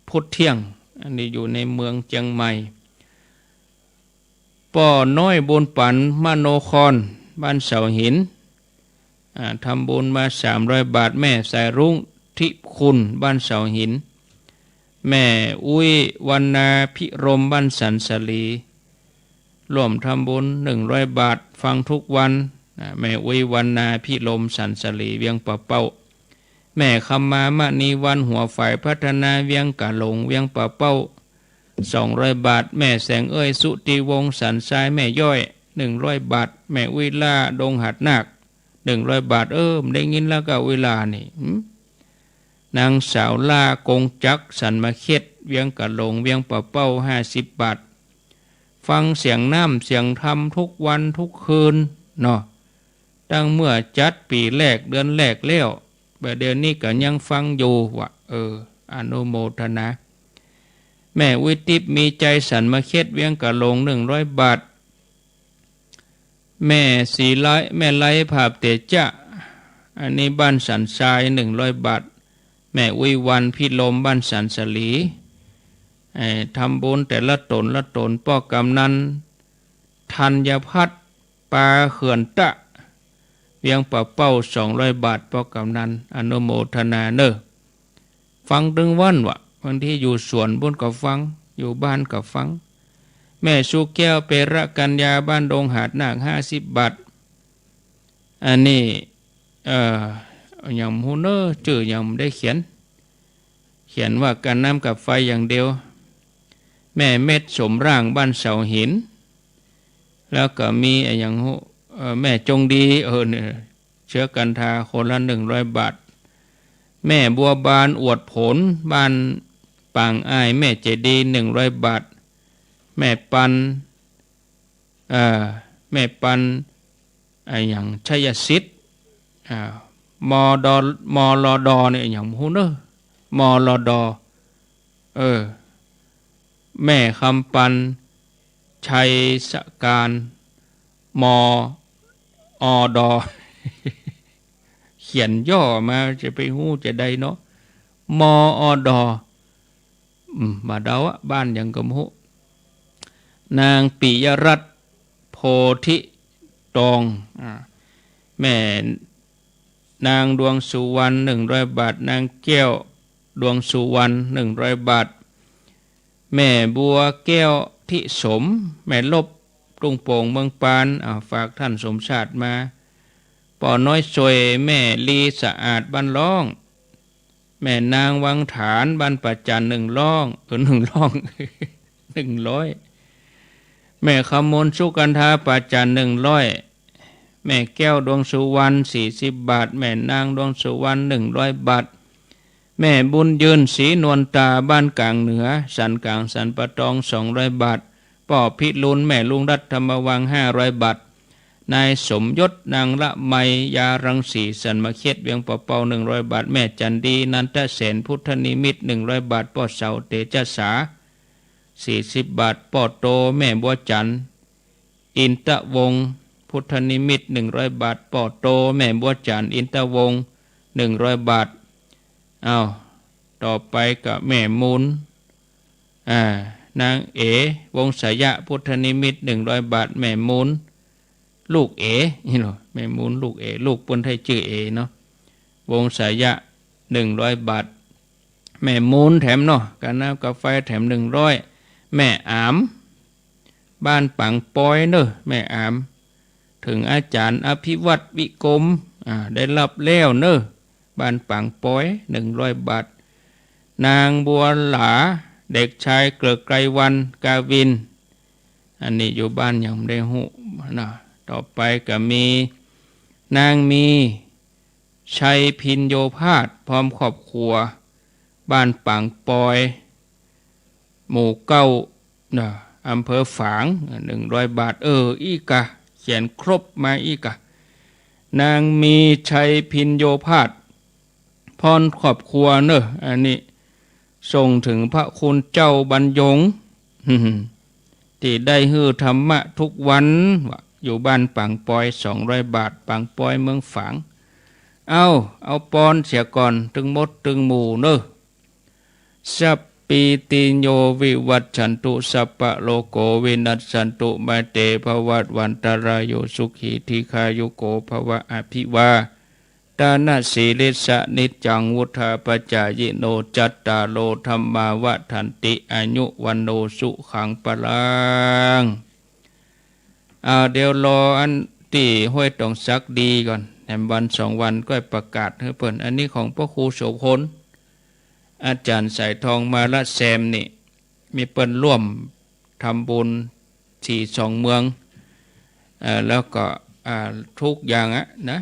พุทธเที่ยง อันนี้อยู่ในเมืองเจียงใหม่ ป้อน้อยบุญปั๋น มโนคร บ้านเสาหิน อ่า ทำบุญมาสามร้อยบาท แม่สายรุ้ง ทิคุณ บ้านเสาหิน แม่อุ๊ย วรรณาภิรมย์ บ้านสันสาลี ร่วมทำบุญหนึ่งร้อยบาท ฟังทุกวัน นะ แม่อุ๊ย วรรณาภิรมย์ สันสาลี เวียงป่าเป้า แม่คำมา มณีวรรณ หัวฝ่ายพัฒนา เวียงกะหลง เวียงป่าเป้า สองร้อยบาท แม่แสงเอ้ย สุติวงศ์ สันทราย แม่ย้อย หนึ่งร้อยบาท แม่อุ๊ยล่า ดงหาดนาค หนึ่งร้อยบาท เออ ได้ยินแล้วก็อุ๊ยล่านี่ หืม นางสาวล่า กงจักร สันมะเข็ด เวียงกะหลง เวียงป่าเป้า ห้าสิบบาท ฟังเสียงน้ำเสียงธรรมทุกวันทุกคืนเนาะ ตั้งเมื่อจัดปี๋แรกเดือนแรกแล้ว บ่าเดี่ยวนี้ก็ยังฟังอยู่วะ เออ อนุโมทนา แม่อุ๊ยติ๊บ มีใจ สันมะเข็ด เวียงกะหลง หนึ่งร้อยบาท แม่ศรีไล แม่ไล ผาบเตจะ อันนี้บ้านสันทราย หนึ่งร้อยบาท แม่อุ๊ยวัน พิรมย์ บ้านสันสาลี เอ่อ ทำบุญแต่ละต๋นละต๋น ป้อกำนัน ธัญพัฒน์ ปาเขื่อนตะ เวียงป่าเป้า สองร้อยบาท ป้อกำนัน อนุโมทนาเน่อ ฟังตึงวันวะ บางทีอยู่สวนปู้นก็ฟัง อยู่บ้านก็ฟัง แม่สุแก้ว เประกัญญา บ้านดงหาดนาค ห้าสิบบาท อันนี้ เอ่อ ยังบ่ฮู้เน่อ จื้อยังบ่ได้เขียน เขียนว่าก้าน้ำก้าไฟอย่างเดียว แม่เม็ด สมร่าง บ้านเสาหิน แล้วก็มีอะหยังฮู้ เอ่อ แม่จงดี เออ เนี่ย เชื้อกันทาคนละหนึ่งร้อยบาท แม่บัวบานอวดผล บ้านปางอ้าย แม่เจดีย์ หนึ่งร้อยบาท แม่ปัน เอ่อ แม่ปัน อะหยัง ชัยสิทธิ์ อ่า มด มลด เนี่ย อะหยังฮู้เนอะ มลด เออ แม่คำปัน ชัยสการ มอด เขียนย่อมาจะไปฮู้จะใดเนาะ มอด อืม บ่าเดาอะ บ้านหยังก็บ่ฮู้ นางปิยรัตน์ โพธิตอง อ่า แม่นางดวงสุวรรณ หนึ่งร้อยบาท นางแก้วดวงสุวรรณ หนึ่งร้อยบาท แม่บัวแก้วทิสม แม่ลบ ทุ่งโป่ง เมืองปาน อ่า ฝากท่านสมชาติมา ป้อน้อยซวย แม่ลีสะอาด บ้านล่อง แม่นางวังฐาน บ้านป่าจัน หนึ่งล่อง เออ หนึ่งล่อง หนึ่งร้อย แม่คำมนต์ สุกันทา ป่าจัน หนึ่งร้อย แม่แก้วดวงสุวรรณ สี่สิบบาท แม่นางดวงสุวรรณ หนึ่งร้อยบาท แม่บุญยืน ศรีนวลตา บ้านกลางเหนือ สันกลาง สันป่าตอง สองร้อยบาท ป้อพิรุณ แม่ลุงรัฐ ธรรมวังค์ ห้าร้อยบาท นายสมยศ นางละไม ยารังสี สันมะเข็ด เวียงป่าเปา หนึ่งร้อยบาท แม่จันดี นันทเสน พุทธนิมิตร หนึ่งร้อยบาท ป้อเสา เตชะสา สี่สิบบาท ป้อโต แม่บัวจันทร์ อินทวงศ์ พุทธนิมิตร หนึ่งร้อยบาท ป้อโต แม่บัวจันทร์ อินทวงศ์ หนึ่งร้อยบาท อ้าว ต่อไปก็แม่มูล อ่า นางเอ วงศยะ พุทธนิมิตร หนึ่งร้อยบาท แม่มูล ลูกเอ นี่เนาะ แม่มูล ลูกเอ ลูกเปิ้นไท้จื้อเอเนาะ วงศยะ หนึ่งร้อยบาท แม่มูลแถมเนาะ กาน้ำกาไฟแถม หนึ่งร้อย แม่อาม บ้านปางปอยเนอะ แม่อาม เถิงอาจ๋ารย์อภิวัตร วิกรม อ่า ได้ฮับแล้วเนอะ บ้านปางปอย หนึ่งร้อยบาท นางบัวหลา เด็กชายเกริกไกรวรรณ กาวิน อันนี้อยู่บ้านหยังบ่ได้ฮู้นะ ต่อไปก็มี นางมี ชัยพิญโญภาส พร้อมครอบครัว บ้านปางปอย หมู่เก้า นะ อำเภอฝาง หนึ่งร้อยบาท เออ อี้กา เขียนครบมาอี้กา นางมีชัยพิญโญภาส พร้อมครอบครัวเนอะ อันนี้ ส่งเถิงพระคุณเจ้าบรรยง ตี้ได้หื้อธรรมะทุกวัน ว่าอยู่บ้านปางปอย สองร้อยบาท ปางปอย เมืองฝาง เอ้า เอาปอนเสียก่อน ตึงหมดตึงหมู่เนอะ สัพพีติโยวิวัชชันตุ สัพพะโรโควินัสสันตุ มาเตภวัตวันตราโย สุขีทีฆายุโกภวะ อภิวา ทานะสีลิสสะนิจจัง วุฑฒาปจายิโน จัตตาโรธัมมาวัฑฒันติ อายุวัณโณสุขังพลัง อ่า เดี๋ยวรออันตี้ห้วยตองสักดีก่อน แหมวันสองวันก้อยประกาศหื้อเปิ้น อันนี้ของพระครูโสภณ อาจ๋ารย์สายทองมาละแซมนี่ มีเปิ้นร่วมทำบุญสี่สองเมือง เอ่อ แล้วก็ อ่า ทุกอย่างอะนะ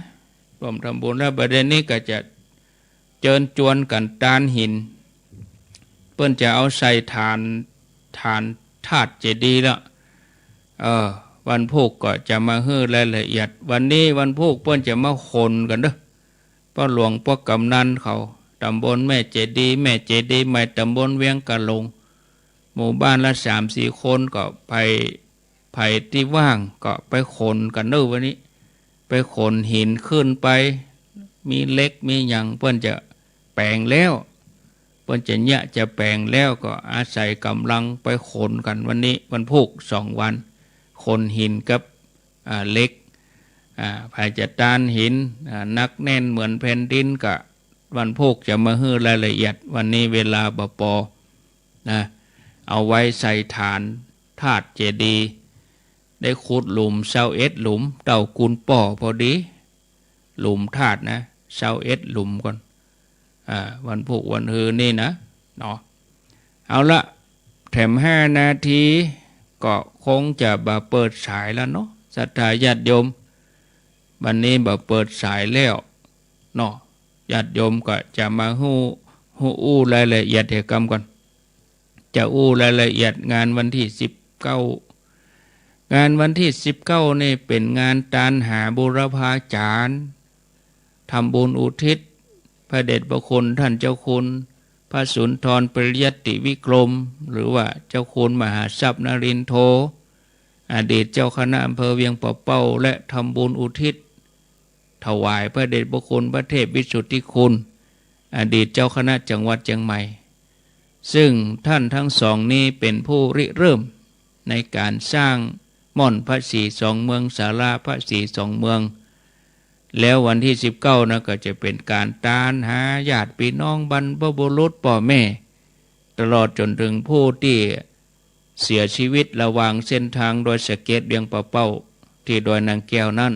ร่วมทำบุญ แล้วประเด็นนี้ก็จะเจิญจวนกั๋นตานหิน เปิ้นจะเอาใส่ฐาน ฐานธาตุเจดีย์ละ เออ วันพูกก็จะมาหื้อรายละเอียด วันนี้วันพูกเปิ้นจะมาขนกั๋นเด้อ ป้อหลวงป้อกำนันเขา ตำบลแม่เจดีย์ แม่เจดีย์ใหม่ ตำบลเวียงกะหลง หมู่บ้านละสามสี่คน ก็ไป ใผตี้ว่างก็ไปขนกั๋นเนอะวันนี้ ไปขนหินขึ้นไป มีเหล็กมีหยัง เปิ้นจะแป๋งแล้ว เปิ้นจะเยียะจะแป๋งแล้ว ก็อาศัยก๋ำลังไปขนกั๋นวันนี้ วันพูกสองวัน ขนหินกับ อ่า เหล็ก อ่า ใผจะตานหิน อ่า หนักแน่นเหมือนแผ่นดิน ก็วันพูกจะมาหื้อรายละเอียด วันนี้เวลาบ่ปอ นะ เอาไว้ใส่ฐานธาตุเจดีย์ ได้ขุดหลุมซาวเอ็ดหลุม เต้ากุนป้อพอดี หลุมธาตุนะ ซาวเอ็ดหลุมก่อน อ่า วันพูกวันฮือนี่นะ เนาะ เอาละ แถมห้านาที ก็คงจะบ่เปิดสายแล้วเนาะ ศรัทธาญาติโยม บัดนี้บ่เปิดสายแล้วเนาะ ญาติโยมก็จะมาฮู้ ฮู้อู้รายละเอียดเหียกำก่อน จะอู้รายละเอียดงานวันตี้สิบเก้า งานวันตี้สิบเก้านี่เป๋นงานตานหาบูรพาจ๋ารย์ ทำบุญอุทิศ พระเดชพระคุณต้านเจ้าคุณ พระสุนทรปริยัติวิกรม หรือว่าเจ้าคุณมหาทรัพย์นรินทโธ อดีตเจ้าคณะอำเภอเวียงป่าเป้า และทำบุญอุทิศ ถวายพระเดชพระคุณพระเทพวิสุทธิคุณ อดีตเจ้าคณะจังหวัดเจียงใหม่ ซึ่งต้านตังสองนี้เป๋นผู้ริเริ่มในก๋านสร้างม่อนพระศรีสองเมือง ศาลาพระศรีสองเมือง แล้ววันตี้สิบเก้านะ ก็จะเป๋นก๋านตานหาญาติปี้น้องบรรพบุรุษป้อแม่ ตลอดจ๋นเถิงผู้ตี้เสียจีวิตระหว่างเส้นตางดอยสะเก็ดเวียงป่าเป้า ตี้ดอยนางแก้วนั้น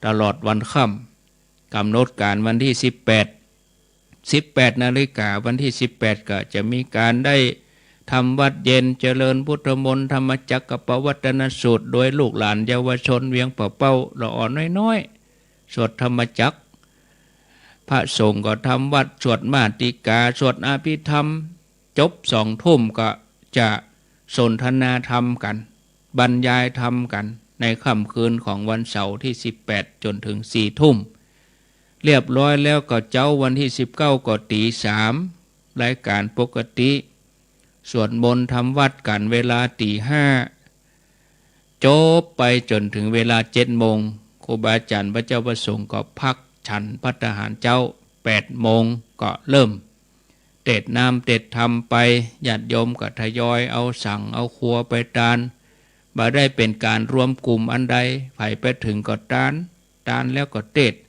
ตลอดวันค่ำ ก๋ำหนดก๋านวันตี้สิบแปด สิบแปดนาฬิกา วันตี้สิบแปด ก็จะมีก๋านได้ทำวัตรเย็น เจริญพุทธมนต์ ธรรมจักรกัปปวัตตนสูตร โดยลูกหลานเยาวชนเวียงป่าเป้า ละอ่อนน้อยๆ สวดธรรมจักร พระสงฆ์ก็ทำวัตร สวดมาติกา สวดอภิธรรม จบสองทุ่มก็จะสนทนาธรรมกั๋น บรรยายธรรมกั๋น ในค่ำคืนของวันเสาร์ตี้สิบแปดจ๋นเถิงสี่ทุ่ม เรียบร้อยแล้วก็เจ๊าวันตี้สิบเก้าก็ตี๋สาม รายก๋านปกติ สวดมนต์ทำวัตรกั๋นเวลาตี๋ห้า จบไปจ๋นเถิงเวลาเจ็ดโมง ครูบาอาจ๋ารย์พระเจ้าพระสงฆ์ก็พักฉันภัตตาหารเจ๊า แปดโมงก็เริ่ม เตศน์น้ำเตศน์ธรรมไป ญาติโยมก็ทยอยเอาสังเอาครัวไปตาน บ่ได้เป๋นก๋านรวมกุ่มอันใด ใผไปเถิงก็ตาน ตานแล้วก็เตศน์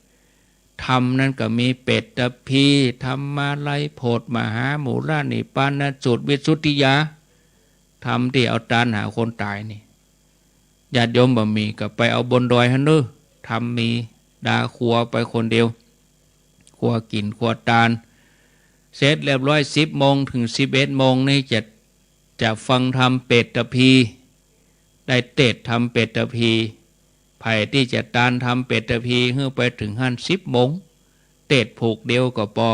ธรรมนั้นก็มีเปตพี ธรรมาลัย โผฏฐมหามูลนิพพานสูตร วิสุทธิยา ธรรมตี้เอาตานหาคนต๋ายนี่ ญาติโยมบ่มีก็ไปเอาบนดอยหั้นเน่อ ธรรมมี ดาครัวไปคนเดียว ครัวกิ๋นครัวตาน เสร็จเรียบร้อย สิบโมงเถิงสิบเอ็ดโมงนี่จะ จะฟังธรรมเปตพี ได้เตศน์ธรรมเปตพี ใผตี้จะตานธรรมเปตพีหื้อไปเถิงหั้น สิบโมง เตศน์ผูกเดียวก็ปอ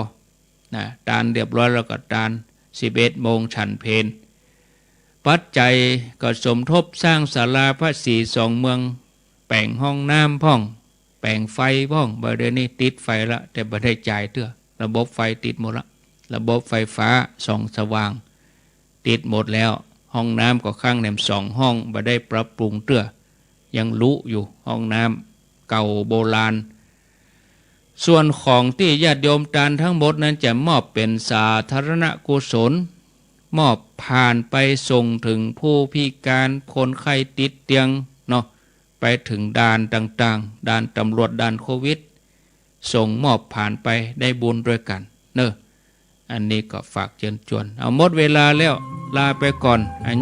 นะ ตานเรียบร้อยแล้วก็ตาน สิบเอ็ดโมงฉันเพล ปัจจัยก็สมทบสร้างศาลาพระศรีสองเมือง แป๋งห้องน้ำพ่อง แป๋งไฟพ่อง บ่าเดี๋ยวนี้ติดไฟละ แต่บ่ได้จ่ายเตื้อ ระบบไฟติดหมดละ ระบบไฟฟ้าส่องสว่าง ติดหมดแล้ว ห้องน้ำก็ครั้งแหนมสองห้อง บ่ได้ปรับปรุงเตื้อ ยังลุอยู่ ห้องน้ำเก่าโบราณ ส่วนของตี้ญาติโยมตานตังหมดนั้นจะมอบเป๋นสาธารณกุศล มอบผ่านไปส่งเถิงผู้พิก๋าน คนไข้ติดเตียงเนาะ ไปเถิงด่านต่างๆ ด่านตำรวจ ด่านโควิด ส่งมอบผ่านไปได้บุญตวยกั๋นเนาะ อันนี้ก็ฝากเจิญจวน เอาหมดเวลาแล้ว ลาไปก่อน อายุ